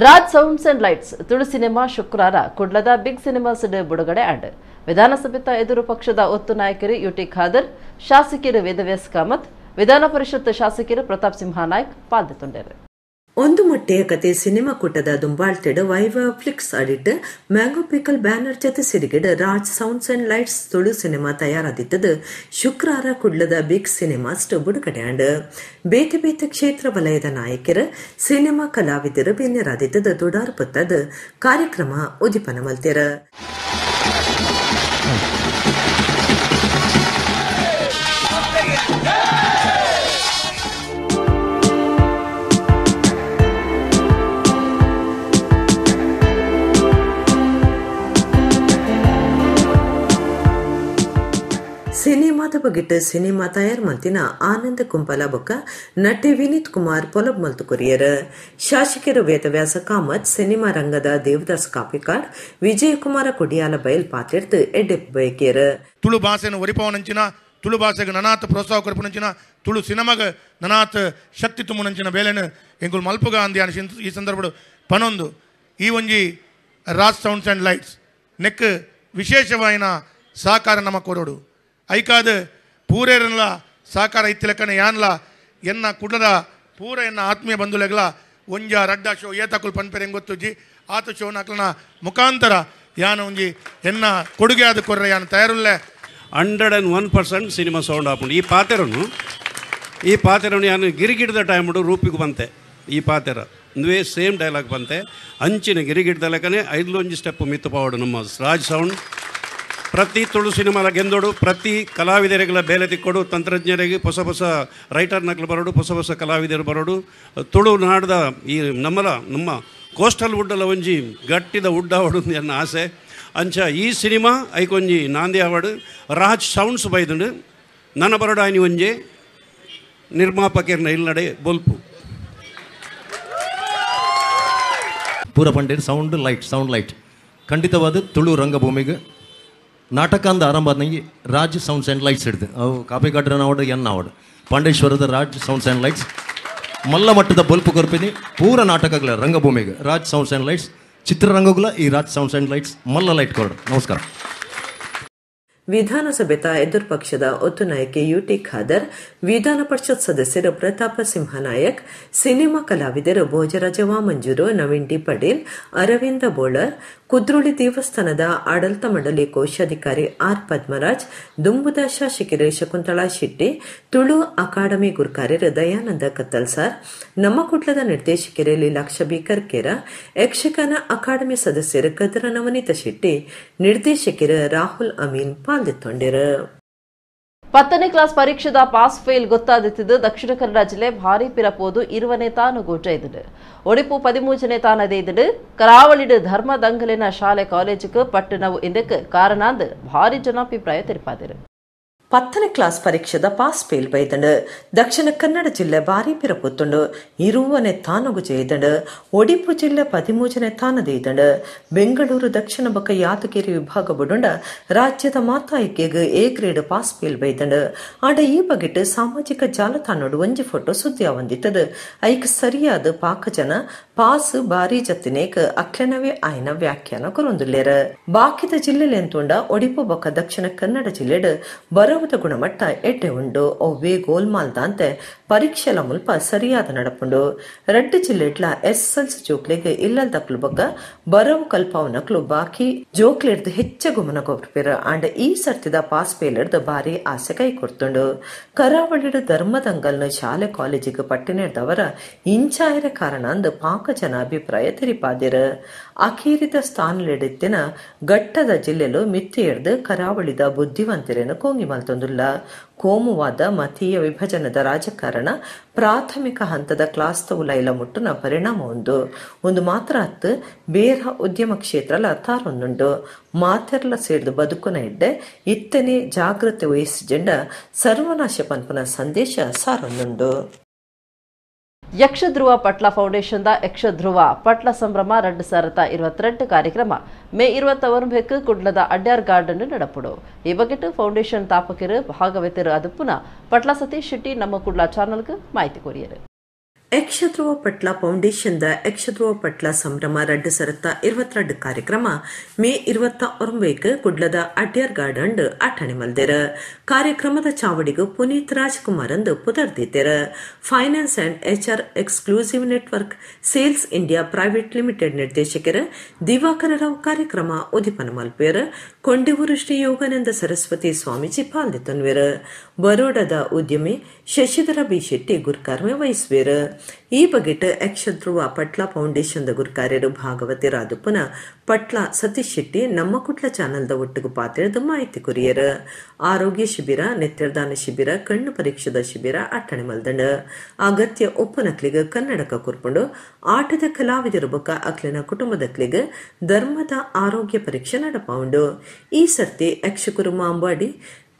Raj sounds and lights Tulu cinema ಶುಕ್ರವಾರ ಕುಡ್ಲದ big cinemas ಬಿಡುಗಡೆ and ವಿಧಾನಸಭೆತ ಎದುರು ಪಕ್ಷದ ಒತ್ತು ನಾಯಕರು ಯುಟಿ ಖಾದರ್, ಶಾಸಕರು ವೇದವ್ಯಾಸ್ ಕಾಮತ್, ವಿಧಾನ ಪರಿಷತ್ ಶಾಸಕರು ಪ್ರತಾಪ್ ಸಿಂಹ ನಾಯ್ಕ್ ಪಾಲ್ಗೊಂಡರು. ಒಂದು ಮೊಟ್ಟೆಯ ಕತೆ ಸಿನಿಮಾ ಕೂಟದ ದುಂಬಾಳ್ತೆಡ್ ವೈವ ಫ್ಲಿಕ್ಸ್ ಅಡಿಟ್ mango pickle banner ಜೊತೆ ಸಿರಿಗೆಡ್ Raj sounds and lights Tulu cinema ತಯಾರಾದಿತ್ತದು ಶುಕ್ರವಾರ ಕುಡ್ಲದ ಬಿಗ್ ಸಿನಿಮಾಸ್ ಬಿಡುಗಡೆ ಆಂಡ್. ಬೇತೆ ಬೇತೆ ಕ್ಷೇತ್ರ ವಲಯದ ನಾಯಕರು ಸಿನಿಮಾ ಕಲಾವಿದರು ಬೆನ್ನೆರಾದಿತ್ತದು ದುಡಾರ್ ಪುತ್ತದ ಕಾರ್ಯಕ್ರಮ ಉದಿಪನ ಮಲ್ತೆರ. ಸಿನಿಮಾದ ಬಗೆಟ್ ಸಿನಿಮಾ ತಯಾರ್ ಮಲ್ತಿನ ಆನಂದ ಕುಂಪಲ ಬೊಕ್ಕ ನಟೆ ವಿನೀತ್ ಕುಮಾರ್ ಪೊಲಬ್ ಮಲ್ತು ಕೊರಿಯರ್. ಶಾಸಕರು ವೇದವ್ಯಾಸ ಕಾಮತ್, ಸಿನಿಮಾ ರಂಗದ ದೇವದಾಸ್ ಕಾಪಿಕಾಡ್, ವಿಜಯಕುಮಾರ ಕೊಡಿಯಾಲ ಬಯಲ್ ಪಾತ್ರೆರ್ದು ಎಡ್ಡೆಪ್ ಬಯಕೇರ್. ತುಳು ಭಾಷೆಯನ್ನು ಒರಿಪವನಂಚಿನ, ತುಳು ಭಾಷೆಗೆ ನನಾತ್ ಪ್ರೋತ್ಸಾಹ ಕೊರಪುನಂಚಿನ, ತುಳು ಸಿನಿಮಾಗ ನನಾತ್ ಶಕ್ತಿ ತುಂಬುನಂಚಿನ ಬೇಲೆನು ಎಂಕುಲು ಮಲ್ಪುಗ ಅಂದಿ ಈ ಸಂದರ್ಭಡು ಪನೊಂದು ಈ ಒಂಜಿ Raj sounds and lights neck ವಿಶೇಷವಾಯಿನ ಸಹಕಾರ ನಮ ಕೊರೋಡು. ಐಕಾದ ಪೂರೇರನ್ಲ ಸಹಕಾರ ಇತ್ತಿಲಕ್ಕನ ಯಾನ್ಲ ಎನ್ನ ಕುಡದ ಪೂರ ಎನ್ನ ಆತ್ಮೀಯ ಬಂಧುಲೆಗ್ಲ ಒಂಜ ರಡ್ಡ ಶೋ ಏತಕುಲ್ ಪನ್ಪೆರೆ ಗೊತ್ತುಜ್ಜಿ ಆತ ಶೋನಕ್ಲನ ಮುಖಾಂತರ ಯಾನ ಒಂಜಿ ಎನ್ನ ಕೊಡುಗೆ ಆದ ಕೊರ್ರೆ ಯಾನ ತಯಾರುಲ್ಲೆ. 101% ಸಿನಿಮಾ ಸೌಂಡ್ ಆಪುಂಡು. ಈ ಪಾತೆರನು ಯಾನು ಗಿರಿಗಿಡದ ಟೈಮ್ಡು ರೂಪಿಗೆ ಬಂತೆ. ಈ ಪಾತೆರ ಇಂದುವೇ ಸೇಮ್ ಡೈಲಾಗ್ ಬಂತೆ. ಅಂಚಿನ ಗಿರಿಗಿಡದ ಲೆಕ್ಕನೆ ಐದ್ಲೊಂಜಿ ಸ್ಟೆಪ್ ಮಿತ್ತು ಪಾವಡು ನಮ್ಮ ರಾಜ್ ಸೌಂಡ್. ಪ್ರತಿ ತುಳು ಸಿನಿಮಾಲ ಗೆಂದೋಡು, ಪ್ರತಿ ಕಲಾವಿದರಿಗೆಲ್ಲ ಬೇಲೆ ತಿಕ್ಕೋಡು, ತಂತ್ರಜ್ಞರಿಗೆ ಹೊಸ ಹೊಸ ರೈಟರ್ ನಕಲು ಬರೋಡು, ಹೊಸ ಹೊಸ ಕಲಾವಿದರು ಬರೋಡು. ತುಳು ನಾಡ್ದ ಈ ನಮ್ಮ ಕೋಸ್ಟಲ್ ವುಡ್ಡಲ್ಲ ಒಂಜಿ ಗಟ್ಟಿದ ವುಡ್ಡಾವಡು ಎನ್ನ ಆಸೆ. ಅಂಚ ಈ ಸಿನಿಮಾ ಐಕೊಂಜಿ ನಾಂದಿ ಆವಡು ರಾಜ್ ಸೌಂಡ್ಸ್ ಬೈದುಂಡು. ನನ್ನ ಬರೋಡು ಆಯ್ನಿ ಒಂಜಿ ನಿರ್ಮಾಪಕರ್ನ ಇಲ್ಲಡೆ ಬೊಲ್ಪು ಪೂರ ಪಂಡೇರು sound light sound light ಖಂಡಿತವಾದ Tulu ರಂಗಭೂಮಿಗೆ ನಾಟಕ ಅಂದ ಆರಂಭ ಆದ್ನಂಗೆ ರಾಜ್ sounds and lights ಹಿಡಿದು ಅವು ಕಾಪಿಕಾಡ್ರನ ಅವಾರ್ಡು ಎನ್ನ ಅವಾರ್ಡು ಪಾಂಡೇಶ್ವರದ ರಾಜ್ sounds and lights ಮಲ್ಲ ಮಟ್ಟದ ಬೊಲ್ಪು ಕೊರ್ಪಿನಿ ಪೂರ ನಾಟಕಗಳ ರಂಗಭೂಮಿಗೆ ರಾಜ್ sounds and lights ಚಿತ್ರರಂಗಗಳ ಈ Raj sounds and lights Mallya light ಕೊರಡು. ನಮಸ್ಕಾರ. ವಿಧಾನಸಭೆತ ಎದುರು ಪಕ್ಷದ ಒತ್ತು ನಾಯಕಿ ಯುಟಿ ಖಾದರ್, ವಿಧಾನ ಪರಿಷತ್ ಸದಸ್ಯರು ಪ್ರತಾಪ ಸಿಂಹನಾಯಕ್, ಸಿನಿಮಾ ಕಲಾವಿದರು ಭೋಜರಾಜ ವಾಮಂಜೂರು, ನವೀನ್ ಡಿ ಪಟೇಲ್, ಅರವಿಂದ ಬೋಳರ್, ಕುದ್ರೋಳಿ ದೇವಸ್ಥಾನದ ಆಡಳಿತ ಮಂಡಳಿ ಕೋಶಾಧಿಕಾರಿ ಆರ್ ಪದ್ಮರಾಜ್, ದುಂಬುದ ಶಾಸಕರು ಶಕುಂತಳಾ ಶೆಟ್ಟಿ, ತುಳು ಅಕಾಡೆಮಿ ಗುರುಕಾರ್ಯರು ದಯಾನಂದ ಕತ್ತಲ್ಸಾರ್, ನಮ್ಮ ಕುಟ್ಲದ ನಿರ್ದೇಶಕರು ಲೀಲಾಕ್ಷ ಬಿ ಕರ್ಕೇರ, ಯಕ್ಷಗಾನ ಅಕಾಡೆಮಿ ಸದಸ್ಯರು ಕದರ ನವನೀತ ಶೆಟ್ಟಿ, ನಿರ್ದೇಶಕರು ರಾಹುಲ್ ಅಮೀನ್ ಪಾಲ್ಗೊಂಡಿರು. 10ನೇ ಕ್ಲಾಸ್ ಪರೀಕ್ಷೆದ ಪಾಸ್ ಫೇಲ್ ಗೊತ್ತಾದಿತ್ತಿದ್ದು ದಕ್ಷಿಣ ಕನ್ನಡ ಜಿಲ್ಲೆ ಭಾರಿ ಪಿರಪೋದು 20ನೇ ತಾನು ಇದ್ದು ಒಡಿಪು 13ನೇ ತಾನದೇ ಇದ್ದು ಕರಾವಳಿಡು ಧರ್ಮ ದಂಗಲಿನ ಶಾಲೆ ಕಾಲೇಜುக்கு ಪಟ್ಟಣವು ಇಂದಕ್ಕೆ ಕಾರಣಾಂದು ಭಾರಿ ಜನಾಭಿಪ್ರಾಯ ತೆರಪಾದರು. 10ನೇ ಕ್ಲಾಸ್ ಪರೀಕ್ಷೆದ ಪಾಸ್ ಫೇಲ್ ಬೈದಂಡು ದಕ್ಷಿಣ ಕನ್ನಡ ಜಿಲ್ಲೆ ಭಾರಿ ಪಿರಪೊತ್ತುಂಡು 20ನೇ ತಾನುಗು ಜೈದಂಡು ಒಡಿಪು ಜಿಲ್ಲೆ 13ನೇ ತಾನದ ಇದ್ದಂಡು ಬೆಂಗಳೂರು ದಕ್ಷಿಣ ಬೊಕ್ಕ ಯಾದಗಿರಿ ವಿಭಾಗ ಬುಡುಂಡ ರಾಜ್ಯದ ಮಾತಾಯಿಕೆಗೆ A grade pass fail ಬೈದಂಡು. ಆಂಡ ಈ ಬಗೆಟ್ ಸಾಮಾಜಿಕ ಜಾಲತಾಣೋಡು ಒಂಜಿ ಫೋಟೋ ಸುದ್ದಿ ಆವಂದಿತ್ತದು. ಐಕ್ ಸರಿಯಾದ ಪಾಕ ಜನ ಪಾಸ್ ಭಾರಿ ಜತ್ತಿನೇಕ್ ಅಕ್ಲೆನವೇ ಆಯ್ನ ವ್ಯಾಖ್ಯಾನ ಕೊರೊಂದುಲ್ಲೇರ. ಬಾಕಿದ ಜಿಲ್ಲೆಲೆಂತುಂಡ ಒಡಿಪು ಬೊಕ್ಕ ದಕ್ಷಿಣ ಕನ್ನಡ ಜಿಲ್ಲೆಡ್ ಬರವು ಗುಣಮಟ್ಟ ಎಡ್ಡೆ ಉಂಡು. ಒವ್ವೇ ಗೋಲ್ಮಾಲ್ದಾಂತೆ ಪರೀಕ್ಷೆಲ ಮುಲ್ಪ ಸರಿಯಾದ ನಡಪುಂಡು. ರಡ್ಡು ಜಿಲ್ಲೆಡ್ಲ ಎಸ್ಎಸ್ಎಲ್ಸಿ ಜೋಕ್ಲೆಗ್ ಇಲ್ಲಲ್ದಕ್ಲು ಬೊಕ್ಕ ಬರವು ಕಲ್ಪಾವನಕ್ಲು ಬಾಕಿ ಜೋಕ್ಲೆಡ್ದು ಹೆಚ್ಚ ಗುಮನ ಕೊರ್ಪೆರ್. ಆಂಡ ಈ ಸರ್ತಿದ ಪಾಸ್ ಫೇಲ್ಡ್ದು ಭಾರಿ ಆಸೆ ಕೈ ಕೊಡ್ತುಂಡು. ಕರಾವಳಿಡು ಧರ್ಮದಂಗಲ್ನ ಶಾಲೆ ಕಾಲೇಜಿಗೆ ಪಟ್ಟಿನೆಡ್ದವರ ಇಂಚಾಯರ ಕಾರಣ ಅಂದು ಪಾಕ ಜನ ಅಭಿಪ್ರಾಯ ತೆರಿಪಾದಿರ. ಅಖೀರಿದ ಸ್ಥಾನಲೆಡಿತ್ತಿನ ಘಟ್ಟದ ಜಿಲ್ಲೆಲು ಮಿತ್ತಿ ಎಡ್ದು ಕರಾವಳಿದ ಬುದ್ಧಿವಂತರೇನು ಕೋಂಗಿ ಮಲ್ತೊಂದುಲ್ಲ. ಕೋಮುವಾದ ಮತೀಯ ವಿಭಜನದ ರಾಜಕಾರಣ ಪ್ರಾಥಮಿಕ ಹಂತದ ಕ್ಲಾಸ್ ತೌಲೈಲ ಮುಟ್ಟುನ ಪರಿಣಾಮ ಉಂಡು. ಒಂದು ಮಾತ್ರ ಅತ್ತು ಬೇರ ಉದ್ಯಮ ಕ್ಷೇತ್ರಲ ತಾರೊಂದುಂಡು. ಮಾತೆರ್ಲ ಸೇರ್ದು ಬದುಕುನ ಇಡ್ಡೆ ಇತ್ತನೆ ಜಾಗೃತೆ ವಹಿಸಿ ಜೆಂಡ ಸರ್ವನಾಶ ಪನ್ಪುನ ಸಂದೇಶ ಸಾರೊಂದುಂಡು. Yakshadhruva Patla foundation the Yakshadhruva Patla ಸಂಭ್ರಮ 2022 ಕಾರ್ಯಕ್ರಮ ಮೇ 29 ಕುಡ್ಲದ ಅಡ್ಯಾರ್ ಗಾರ್ಡನ್ ನಡಪುಡು. ಈ ಬಗೆಟ್ ಫೌಂಡೇಶನ್ ತಾಪಕರು ಭಾಗವತರು ಅದುಪುನ ಪಟ್ಲ ಸತೀಶ್ ಶೆಟ್ಟಿ ನಮ್ಮ ಕುಡ್ಲ ಚಾನಲ್ಗೆ ಮಾಹಿತಿ ಕೋರಿಯರು. Yakshadhruva Patla foundation the Yakshadhruva Patla ಸಂಭ್ರಮ ರಡ್ಡು ಸರತ್ತ 22 ಕಾರ್ಯಕ್ರಮ ಮೇ 29 ಕುಡ್ಲದ ಅಡ್ಯಾರ್ ಗಾರ್ಡನ್ ಅಟ್ಟಣೆ ಮಲ್ದೆರ್. ಕಾರ್ಯಕ್ರಮದ ಚಾವಡಿಗು ಪುನೀತ್ ರಾಜ್ಕುಮಾರ್ ಅಂದು ಪುದರ್ದಿತ್ತೆರ್. Finance and HR exclusive network sales India private limited ನಿರ್ದೇಶಕರು ದಿವಾಕರ ರಾವ್ ಕಾರ್ಯಕ್ರಮ ಉದಿಪನ ಮಲ್ಪೇರ್. ಕೊಂಡೆವೂರು ಶ್ರೀ ಯೋಗಾನಂದ ಸರಸ್ವತಿ ಸ್ವಾಮೀಜಿ ಪಾಲ್ದಿತ್ತನ್ವೇರ್. ಬರೋಡದ ಉದ್ಯಮಿ ಶಶಿಧರ ಬಿ ಶೆಟ್ಟಿ ಗುರುಕಾರ್ಮೆ ವಹಿಸುವೇರ್. ಈ ಬಗೆಟ್ ಯಕ್ಷಧ್ರುವ ಪಟ್ಲ ಫೌಂಡೇಶನ್ the ಗುರುಕಾರ್ಯರು ಭಾಗವತಿ ರಾದುಪುನ ಪಟ್ಲ ಸತೀಶ್ ಶೆಟ್ಟಿ ನಮ್ಮ ಕುಟ್ಲ ಚಾನಲ್ದ ಒಟ್ಟಿಗೆ ಪಾತ್ರದ ಮಾಹಿತಿ ಕೊರಿಯರ್. ಆರೋಗ್ಯ ಶಿಬಿರ, ನೆತ್ಯರ್ದಾನ ಶಿಬಿರ, ಕಣ್ಣು ಪರೀಕ್ಷೆದ ಶಿಬಿರ ಅಟ್ಟಣೆ ಮಲ್ದಂಡ. ಅಗತ್ಯ ಒಪ್ಪನಕ್ಲಿಗೆ ಕನ್ನಡಕ ಕೊರ್ಪುಂಡು. ಆಟದ ಕಲಾವಿದರು ಬೊಕ್ಕ ಅಕ್ಲಿನ ಕುಟುಂಬದಕ್ಲಿಗೆ ಧರ್ಮದ ಆರೋಗ್ಯ ಪರೀಕ್ಷೆ ನಡಪಾವುಂಡು. ಈ ಸರ್ತಿ ಯಕ್ಷಕುರು ಮಾಂಬಾಡಿ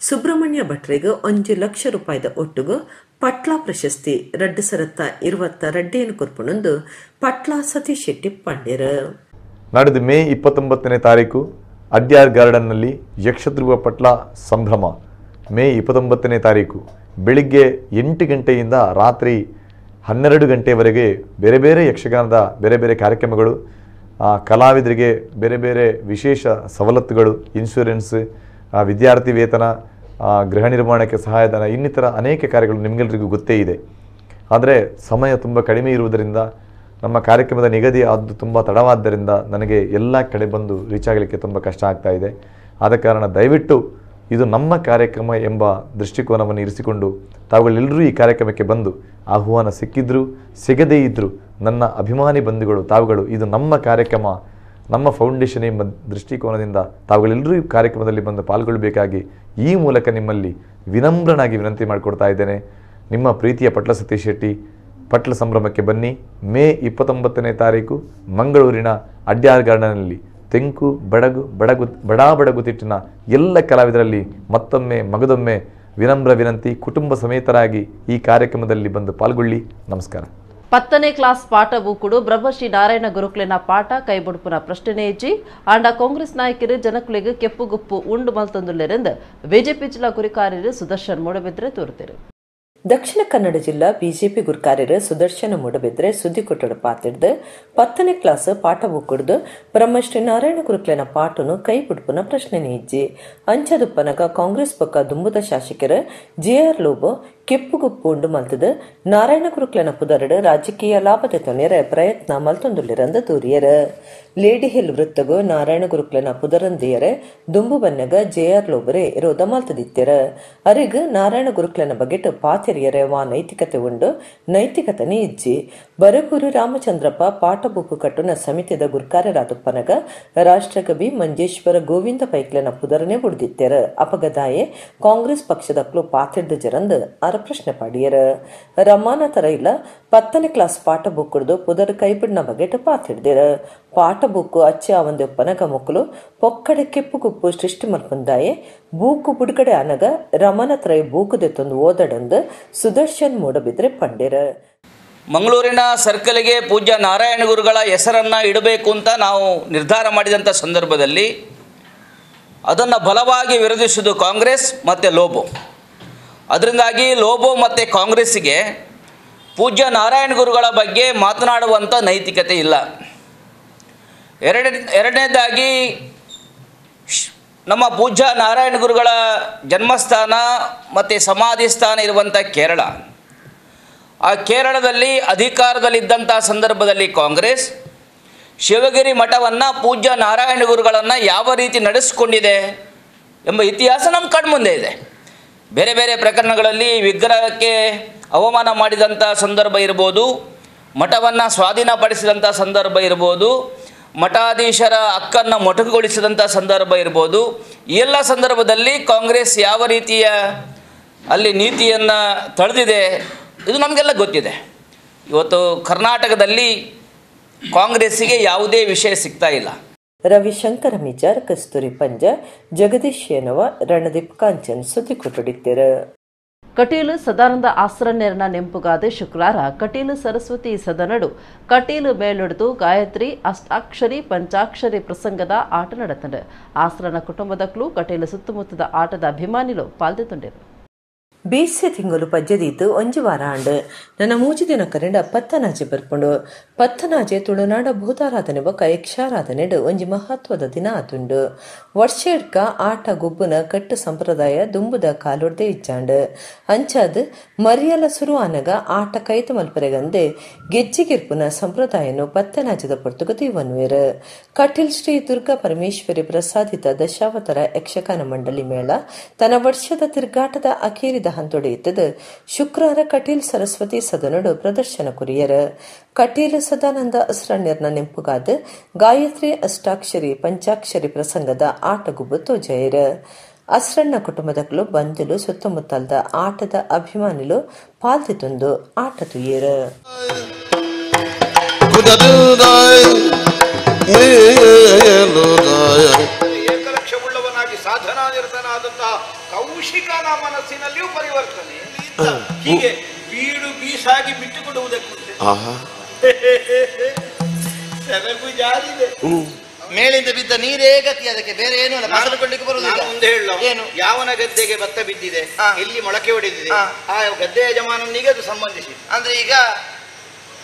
ಸುಬ್ರಹ್ಮಣ್ಯ ಭಟ್ರಿಗೆ 1 ಲಕ್ಷ ರೂಪಾಯಿದ ಒಟ್ಟುಗು ಪಟ್ಲಾ ಪ್ರಶಸ್ತಿ 2022 ಕೊರ್ಪುಣಂದು ಪಟ್ಲಾ ಸತೀಶ್ ಶೆಟ್ಟಿ ಪಂಡ್ಯರು. ನಾಡಿದ್ದು ಮೇ 29ನೇ ತಾರೀಕು ಅಡ್ಯಾರ್ ಗಾರ್ಡನ್ನಲ್ಲಿ ಯಕ್ಷಧ್ರುವ ಪಟ್ಲ ಸಂಭ್ರಮ. ಮೇ 29ನೇ ತಾರೀಕು ಬೆಳಿಗ್ಗೆ 8 ಗಂಟೆಯಿಂದ ರಾತ್ರಿ 12 ಗಂಟೆವರೆಗೆ ಬೇರೆ ಬೇರೆ ಯಕ್ಷಗಾನದ ಬೇರೆ ಬೇರೆ ಕಾರ್ಯಕ್ರಮಗಳು, ಕಲಾವಿದರಿಗೆ ಬೇರೆ ಬೇರೆ ವಿಶೇಷ ಸವಲತ್ತುಗಳು, ಇನ್ಶೂರೆನ್ಸ್, ವಿದ್ಯಾರ್ಥಿ ವೇತನ, ಗೃಹ ನಿರ್ಮಾಣಕ್ಕೆ ಸಹಾಯಧನ, ಇನ್ನಿತರ ಅನೇಕ ಕಾರ್ಯಗಳು ನಿಮಗೆಲ್ಲರಿಗೂ ಗೊತ್ತೇ ಇದೆ. ಆದರೆ ಸಮಯ ತುಂಬ ಕಡಿಮೆ ಇರುವುದರಿಂದ, ನಮ್ಮ ಕಾರ್ಯಕ್ರಮದ ನಿಗದಿ ಆದ್ದು ತುಂಬ ತಡವಾದ್ದರಿಂದ ನನಗೆ ಎಲ್ಲ ಕಡೆ ಬಂದು ರೀಚ್ ಆಗಲಿಕ್ಕೆ ತುಂಬ ಕಷ್ಟ ಆಗ್ತಾಯಿದೆ. ಆದ ಕಾರಣ ದಯವಿಟ್ಟು ಇದು ನಮ್ಮ ಕಾರ್ಯಕ್ರಮ ಎಂಬ ದೃಷ್ಟಿಕೋನವನ್ನು ಇರಿಸಿಕೊಂಡು ತಾವುಗಳೆಲ್ಲರೂ ಈ ಕಾರ್ಯಕ್ರಮಕ್ಕೆ ಬಂದು, ಆಹ್ವಾನ ಸಿಕ್ಕಿದ್ರೂ ಸಿಗದೇ ಇದ್ದರೂ ನನ್ನ ಅಭಿಮಾನಿ ಬಂಧುಗಳು ತಾವುಗಳು ಇದು ನಮ್ಮ ಕಾರ್ಯಕ್ರಮ, ನಮ್ಮ ಫೌಂಡೇಶನ್ ಎಂಬ ದೃಷ್ಟಿಕೋನದಿಂದ ತಾವುಗಳೆಲ್ಲರೂ ಈ ಕಾರ್ಯಕ್ರಮದಲ್ಲಿ ಬಂದು ಪಾಲ್ಗೊಳ್ಳಬೇಕಾಗಿ ಈ ಮೂಲಕ ನಿಮ್ಮಲ್ಲಿ ವಿನಮ್ರನಾಗಿ ವಿನಂತಿ ಮಾಡಿಕೊಡ್ತಾ ಇದ್ದೇನೆ. ನಿಮ್ಮ ಪ್ರೀತಿಯ ಪಟ್ಲ ಸತೀಶ್ ಶೆಟ್ಟಿ ಪಟ್ಲ ಸಂಭ್ರಮಕ್ಕೆ ಬನ್ನಿ. ಮೇ 29ನೇ ತಾರೀಕು ಮಂಗಳೂರಿನ ಅಡ್ಯಾರ್ ಗಾರ್ಡನ್ನಲ್ಲಿ ತೆಂಕು ಬಡಗು ಬಡಗು ಬಡಾ ಬಡಗುತಿಟ್ಟಿನ ಎಲ್ಲ ಕಲಾವಿದರಲ್ಲಿ ಮತ್ತೊಮ್ಮೆ ಮಗದೊಮ್ಮೆ ವಿನಮ್ರ ವಿನಂತಿ. ಕುಟುಂಬ ಸಮೇತರಾಗಿ ಈ ಕಾರ್ಯಕ್ರಮದಲ್ಲಿ ಬಂದು ಪಾಲ್ಗೊಳ್ಳಿ. ನಮಸ್ಕಾರ. 10ನೇ ಕ್ಲಾಸ್ ಪಾಠ ಬೂಕುಡು ಬ್ರಹ್ಮಶ್ರೀ ನಾರಾಯಣ ಗುರುಕ್ಲೆನ ಪಾಠ ಕೈಬುಡುಪುನ ಪ್ರಶ್ನೆ ಇಜ್ಜಿ ಆಂಡ ಕಾಂಗ್ರೆಸ್ ನಾಯಕರು ಜನಕುಲೆಗ್ ಕೆಪ್ಪುಗುಪ್ಪು ಉಂಡು ಮಲ್ತೊಂದುಲ್ಲೆರೆಂದು ಬಿಜೆಪಿ ಜಿಲ್ಲಾ ಗುರಿಕಾರ್ಯರು ಸುದರ್ಶನ್ ಮೂಡಬಿದ್ರೆ ತೋರುತ್ತಾರೆ. ದಕ್ಷಿಣ ಕನ್ನಡ ಜಿಲ್ಲಾ ಬಿಜೆಪಿ ಗುರುಕಾರ್ಯರು ಸುದರ್ಶನ ಮೂಡಬಿದ್ರೆ ಸುದ್ದಿಕೊಟ್ಟಡ ಪಾತಿಡ್ದು 10ನೇ ಕ್ಲಾಸ್ ಪಾಠ ಬುಕ್ಕುಡ್ದು ಬ್ರಹ್ಮಶ್ರೀ ನಾರಾಯಣ ಗುರುಕ್ಲೆನ ಪಾಠನು ಕೈ ಬಿಡ್ಪುನ ಪ್ರಶ್ನೆ ಇಜ್ಜಿ. ಅಂಚದುಪ್ಪನಗ ಕಾಂಗ್ರೆಸ್ ಪಕ್ಕ ದುಂಬುದ ಶಾಸಕರು ಜೆಆರ್ ಲೋಬೋ ಕೆಪ್ಪುಗುಪ್ಪು ಉಂಡು ಮಲ್ತದು ನಾರಾಯಣ ಗುರುಕ್ಲೆನ ಪುದರಡು ರಾಜಕೀಯ ಲಾಭದ ತೊನೆರೆ ಪ್ರಯತ್ನ ಮಲ್ತೊಂದುಲ್ಲಿರಂದು ದೂರಿಯರು. ಲೇಡಿ ಹಿಲ್ ವೃತ್ತಗು ನಾರಾಯಣ ಗುರುಕ್ಲೆನ ಪುದರಂದಿಯರೆ ದುಂಬು ಬನ್ನಗ ಜೆಆರ್ ಲೋಬರೆ ಇರೋದ ಮಲ್ತದಿತ್ತೆರ. ಅರಿಗ್ ನಾರಾಯಣ ಗುರುಕ್ಲೆನ ಬಗೆಟ್ ಪಾತೆರಿಯರೆ ವಾ ನೈತಿಕತೆ ಉಂಡು ನೈತಿಕತೆನೇ ಇಜ್ಜಿ. ಬರಗೂರು ರಾಮಚಂದ್ರಪ್ಪ ಪಾಠ ಬುಕ್ಕು ಕಟ್ಟುನ ಸಮಿತಿದ ಗುರ್ಕಾರರಾದಪ್ಪನಗ ರಾಷ್ಟ್ರಕವಿ ಮಂಜೇಶ್ವರ ಗೋವಿಂದ ಪೈಕ್ಲೆನ ಪುದರನೆ ಬುಡ್ದಿತ್ತೆರ. ಅಪಗದಾಯೆ ಕಾಂಗ್ರೆಸ್ ಪಕ್ಷದಕ್ಲು ಪಾತಿರ್ದ ಜರಂದು ಅರ ಪ್ರಶ್ನೆ ಪಾಡಿಯರ. ರಮಾನ ತರ ಇಲ್ಲ 10ನೇ ಕ್ಲಾಸ್ ಪಾಠ ಬುಕ್ಕುಡ್ದು ಪುದರ್ ಕೈಬಿಡ್ನ ಬಗೆಟ್ ಪಾತಿಡ್ದಿರ. ಪಾಠ ಬುಕ್ಕು ಅಚ್ಚೆ ಆವಂದೊಪ್ಪನಗ ಮೊಕ್ಕಲು ಪೊಕ್ಕಡೆ ಕೆಪ್ಪುಗುಪ್ಪು ಸೃಷ್ಟಿ ಮಲ್ಪಂದಾಯೆ ಬೂಕು ಬುಡುಗಡೆ ಅನಗ ರಮಣ ತ್ರಯ ಬೂಕು ದೆತ್ತೊಂದು ಓದಡಂದು ಸುದರ್ಶನ್ ಮೂಡಬಿದ್ರೆ ಪಂಡಿರ. ಮಂಗಳೂರಿನ ಸರ್ಕಲ್ಗೆ ಪೂಜ್ಯ ನಾರಾಯಣ ಗುರುಗಳ ಹೆಸರನ್ನು ಇಡಬೇಕು ಅಂತ ನಾವು ನಿರ್ಧಾರ ಮಾಡಿದಂಥ ಸಂದರ್ಭದಲ್ಲಿ ಅದನ್ನು ಬಲವಾಗಿ ವಿರೋಧಿಸುವುದು ಕಾಂಗ್ರೆಸ್ ಮತ್ತು ಲೋಬೋ. ಅದರಿಂದಾಗಿ ಲೋಬೋ ಮತ್ತು ಕಾಂಗ್ರೆಸ್ಸಿಗೆ ಪೂಜ್ಯ ನಾರಾಯಣ ಗುರುಗಳ ಬಗ್ಗೆ ಮಾತನಾಡುವಂಥ ನೈತಿಕತೆ ಇಲ್ಲ. ಎರಡನೇದಾಗಿ ನಮ್ಮ ಪೂಜ್ಯ ನಾರಾಯಣ ಗುರುಗಳ ಜನ್ಮಸ್ಥಾನ ಮತ್ತು ಸಮಾಧಿ ಸ್ಥಾನ ಇರುವಂಥ ಕೇರಳ, ಆ ಕೇರಳದಲ್ಲಿ ಅಧಿಕಾರದಲ್ಲಿದ್ದಂಥ ಸಂದರ್ಭದಲ್ಲಿ ಕಾಂಗ್ರೆಸ್ ಶಿವಗಿರಿ ಮಠವನ್ನು ಪೂಜ್ಯ ನಾರಾಯಣ ಗುರುಗಳನ್ನು ಯಾವ ರೀತಿ ನಡೆಸಿಕೊಂಡಿದೆ ಎಂಬ ಇತಿಹಾಸ ನಮ್ಮ ಕಣ್ಮುಂದೆ ಇದೆ. ಬೇರೆ ಬೇರೆ ಪ್ರಕರಣಗಳಲ್ಲಿ ವಿಗ್ರಹಕ್ಕೆ ಅವಮಾನ ಮಾಡಿದಂಥ ಸಂದರ್ಭ ಇರ್ಬೋದು, ಮಠವನ್ನು ಸ್ವಾಧೀನಪಡಿಸಿದಂಥ ಸಂದರ್ಭ ಇರ್ಬೋದು, ಮಠಾಧೀಶರ ಹಕ್ಕನ್ನು ಮೊಟಕುಗೊಳಿಸಿದಂಥ ಸಂದರ್ಭ ಇರ್ಬೋದು. ಈ ಎಲ್ಲ ಸಂದರ್ಭದಲ್ಲಿ ಕಾಂಗ್ರೆಸ್ ಯಾವ ರೀತಿಯ ಅಲ್ಲಿ ನೀತಿಯನ್ನು ತಳೆದಿದೆ ಇದು ನಮಗೆಲ್ಲ ಗೊತ್ತಿದೆ. ಇವತ್ತು ಕರ್ನಾಟಕದಲ್ಲಿ ಕಾಂಗ್ರೆಸ್ಸಿಗೆ ಯಾವುದೇ ವಿಷಯ ಸಿಗ್ತಾ ಇಲ್ಲ. ರವಿಶಂಕರ ಮಿಜಾರ್, ಕಸ್ತೂರಿ ಪಂಜ, ಜಗದೀಶ್ ಶೇನವ, ರಣದೀಪ್ ಕಾಂಚನ್ ಸುದ್ದಿ ಕೊಟ್ಟಡಿದ್ದೀರ. ಕಟೀಲು ಸದಾನಂದ ಆಸ್ರಣ್ಯರನ್ನ ನೆಂಪುಗಾದ ಶುಕ್ರವಾರ ಕಟೀಲು ಸರಸ್ವತಿ ಸದನಡು ಕಟೀಲು ಮೇಲೊಡೆದು ಗಾಯತ್ರಿ ಅಷ್ಟಾಕ್ಷರಿ ಪಂಚಾಕ್ಷರಿ ಪ್ರಸಂಗದ ಆಟ ನಡೆತಂಡು. ಆಸ್ರನ ಕುಟುಂಬದಕ್ಕೂ ಕಟೀಲು ಸುತ್ತಮುತ್ತದ ಆಟದ ಅಭಿಮಾನಿಗಳು ಪಾಲ್ಗೊಂಡರು. ಬೇಸ್ಯ ತಿಂಗಳು ಪಜ್ಜದೀತು ಒಂಜಿ ವಾರ ಆಂಡ್ ನನ್ನ ಮೂಜಿ ದಿನ ಕರೆಂಡ ಪತ್ತನಾಜೆ ಬರ್ಪುಂಡು. ಪತ್ತನಾಜೆ ತುಳುನಾಡ ಭೂತಾರಾಧನೆ ಬೊಕ್ಕ ಯಕ್ಷಾರಾಧನೆಡ್ ಒಂಜಿ ಮಹತ್ವದ ದಿನ ಆತುಂಡು. ವರ್ಷಡ್ಕ ಆಟ ಗೊಬ್ಬುನ ಕಟ್ಟು ಸಂಪ್ರದಾಯ ದುಂಬುದ ಕಾಲೊಡ್ದೆ ಇಜ್ಜಾಂಡ್. ಅಂಚಾದ್ ಮರಿಯಲ ಸುರು ಆನಗ ಆಟ ಕೈತು ಮಲ್ಪರೆಗಂದೆ ಗೆಜ್ಜಿಗಿರ್ಪುನ ಸಂಪ್ರದಾಯನು ಪತ್ತನಾಜದ ಪೊರ್ತುಗು ದೀವನ್ವೇರು. ಕಟೀಲ್ ಶ್ರೀ ದುರ್ಗಾ ಪರಮೇಶ್ವರಿ ಪ್ರಸಾದಿತ ದಶಾವತಾರ ಯಕ್ಷಗಾನ ಮಂಡಳಿ ಮೇಳ ತನ್ನ ವರ್ಷದ ತಿರುಗಾಟದ ಅಖೇರಿದ ಹಂತೊಡೆಯುತ್ತದೆ ಶುಕ್ರವಾರ ಕಟೀಲ್ ಸರಸ್ವತಿ ಸದನಡು ಪ್ರದರ್ಶನ ಕುರಿಯರು. ಕಟೀಲ್ ಸದಾನಂದ ಅಸ್ರಣ್ಯರ್ನ ನೆಂಪುಗಾದ ಗಾಯತ್ರಿ ಅಷ್ಟಾಕ್ಷರಿ ಪಂಚಾಕ್ಷರಿ ಪ್ರಸಂಗದ ಆಟಗುಬ್ಬು ತೋಜಯರು. ಅಸ್ರಣ್ಣ ಕುಟುಂಬದಕ್ಕಲು ಬಂಧುಲು ಸುತ್ತಮುತ್ತಲದ ಆಟದ ಅಭಿಮಾನಿಲು ಪಾಲ್ತಿತೊಂದು ಆಟ ತುಯ್ಯರು. ಏಕಲಕ್ಷವುಳ್ಳವನಾಗಿ ಸಾಧನಾ ನಿರತನಾದಂತಹ ಕೌಶಿಕನ ಮನಸ್ಸಿನಲ್ಲಿಯೂ ಪರಿವರ್ತನೆ. ಹೀಗೆ ಬೀಡು ಬೀಸಾಗಿ ಬಿಟ್ಟುಕೊಡುವುದಕ್ಕುಂಟೆ. ಸೆರಗು ಜಾರಿದೆ, ಮೇಲಿಂದ ಬಿದ್ದ ನೀರೇ ಗತಿ, ಅದಕ್ಕೆ ಬೇರೆ ಏನು ಅಲ್ಲ, ಮಾಡಿಕೊಳ್ಳಿಕ್ಕೆ ಬರುವುದಿಲ್ಲ. ಮುಂದೆ ಹೇಳ, ಏನು ಯಾವನ ಗದ್ದೆಗೆ ಭತ್ತ ಬಿದ್ದಿದೆ, ಎಲ್ಲಿ ಮೊಳಕೆ ಹೊಡೆದಿದೆ, ಆ ಗದ್ದೆಯ ಯಜಮಾನನಿಗೆ ಅದು ಸಂಬಂಧಿಸಿ. ಅಂದ್ರೆ ಈಗ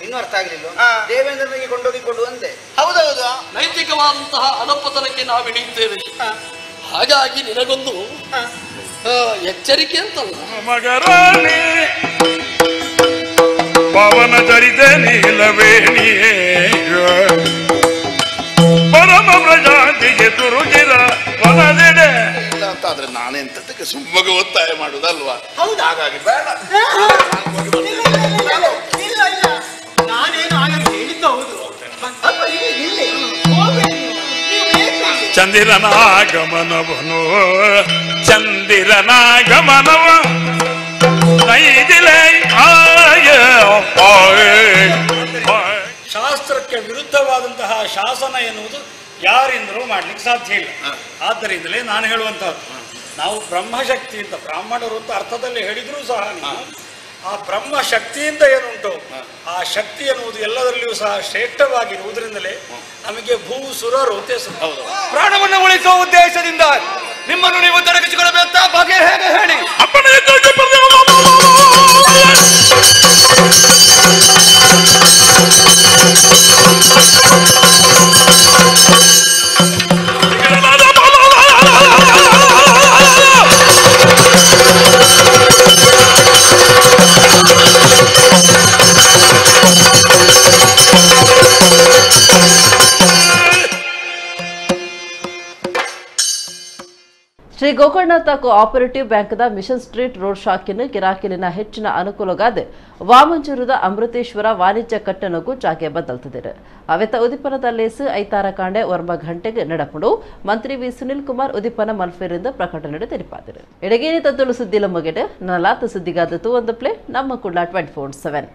ಇನ್ನೂ ಅರ್ಥ ಆಗಲಿಲ್ಲ. ದೇವೇಂದ್ರನಿಗೆ ಕೊಂಡೋಗಿ ಕೊಡು ಅಂದೆ. ಹೌದೌದು, ನೈತಿಕವಾದಂತಹ ಅಧಪತನಕ್ಕೆ ನಾವು ಇಳಿಯುತ್ತೇವೆ. ಹಾಗಾಗಿ ನಿನಗೊಂದು ಎಚ್ಚರಿಕೆ ಅಂತಲ್ಲ. ಮಗರಾಣಿ ಪವನ ಚರಿತೆ ನೀಲವೇಣಿಯೇ ಪರಮ ಪ್ರಜಾತಿಗೆ ತುರುಗಿರ ವನದೆಡೆ. ಇಲ್ಲ ಅಂತ ಆದ್ರೆ ನಾನೆಂತದಕ್ಕೆ ಸುಮ್ಮಗ ಒತ್ತಾಯ ಮಾಡುದಲ್ವಾ? ಹೌದು, ಹಾಗಾಗಿ ಬೇಡ. ಇಲ್ಲ ಇಲ್ಲ, ನಾನೇನು ಹಾಗಾಗಿ ಹೇಳಿದ್ದು ಹೌದು. ಚಂದಿರನಾಗಮನವನು ಚಂದಿರನಾಗಮನವ ನೈದಿಲೆ ಆಯ. ಶಾಸ್ತ್ರಕ್ಕೆ ವಿರುದ್ಧವಾದಂತಹ ಶಾಸನ ಎನ್ನುವುದು ಯಾರಿಂದಲೂ ಮಾಡ್ಲಿಕ್ಕೆ ಸಾಧ್ಯ ಇಲ್ಲ. ಆದ್ದರಿಂದಲೇ ನಾನು ಹೇಳುವಂತಹದ್ದು, ನಾವು ಬ್ರಹ್ಮಶಕ್ತಿ ಅಂತ ಬ್ರಾಹ್ಮಣರು ಅಂತ ಅರ್ಥದಲ್ಲಿ ಹೇಳಿದ್ರೂ ಸಹ ನೀವು ಆ ಬ್ರಹ್ಮಶಕ್ತಿಯಿಂದ ಏನುಂಟು ಆ ಶಕ್ತಿ ಎನ್ನುವುದು ಎಲ್ಲದರಲ್ಲಿಯೂ ಸಹ ಶ್ರೇಷ್ಠವಾಗಿರುವುದರಿಂದಲೇ ನಮಗೆ ಭೂ ಸುರರು ಅಂತ ಹೆಸರು. ಪ್ರಾಣವನ್ನು ಉಳಿಸುವ ಉದ್ದೇಶದಿಂದ ನಿಮ್ಮನ್ನು ನೀವು ತೊಡಗಿಸಿಕೊಳ್ಳಬೇಕ ಬಗೆ ಹೇಗೆ ಹೇಳಿ? ಶ್ರೀ ಗೋಕರ್ಣನಾಥ ಕೋಆಪರೇಟಿವ್ ಬ್ಯಾಂಕ್ದ ಮಿಷನ್ ಸ್ಟ್ರೀಟ್ ರೋಡ್ ಶಾಖೆಯನ್ನು ಗಿರಾಕಿಲಿನ ಹೆಚ್ಚಿನ ಅನುಕೂಲಗಾದ ವಾಮಂಜೂರದ ಅಮೃತೇಶ್ವರ ವಾಣಿಜ್ಯ ಕಟ್ಟಣಕ್ಕೂ ಜಾಗೆ ಬದಲ್ತಿದೆ. ಅವೆತ ಉದಿಪನದ ಲೇಸು ಐತಾರ ಕಾಂಡೆ 9 ಗಂಟೆಗೆ ನಡಪಡು ಮಂತ್ರಿ ವಿ ಸುನಿಲ್ ಕುಮಾರ್ ಉದಿಪನ ಮಲ್ಫೇರಿಂದ ಪ್ರಕಟಣೆ ತೆರಿಪಾದರು. ಎಡಗೇನಿ ತತ್ತಲು ಸುದ್ದಿಲ ಮುಗೆಡೆ ನಲಾತ ಸುದ್ದಿಗಾದ ತೂ ಒಂದು ಪ್ಲೇ ನಮ್ಮ ಕುಡ್ಲ 24/7.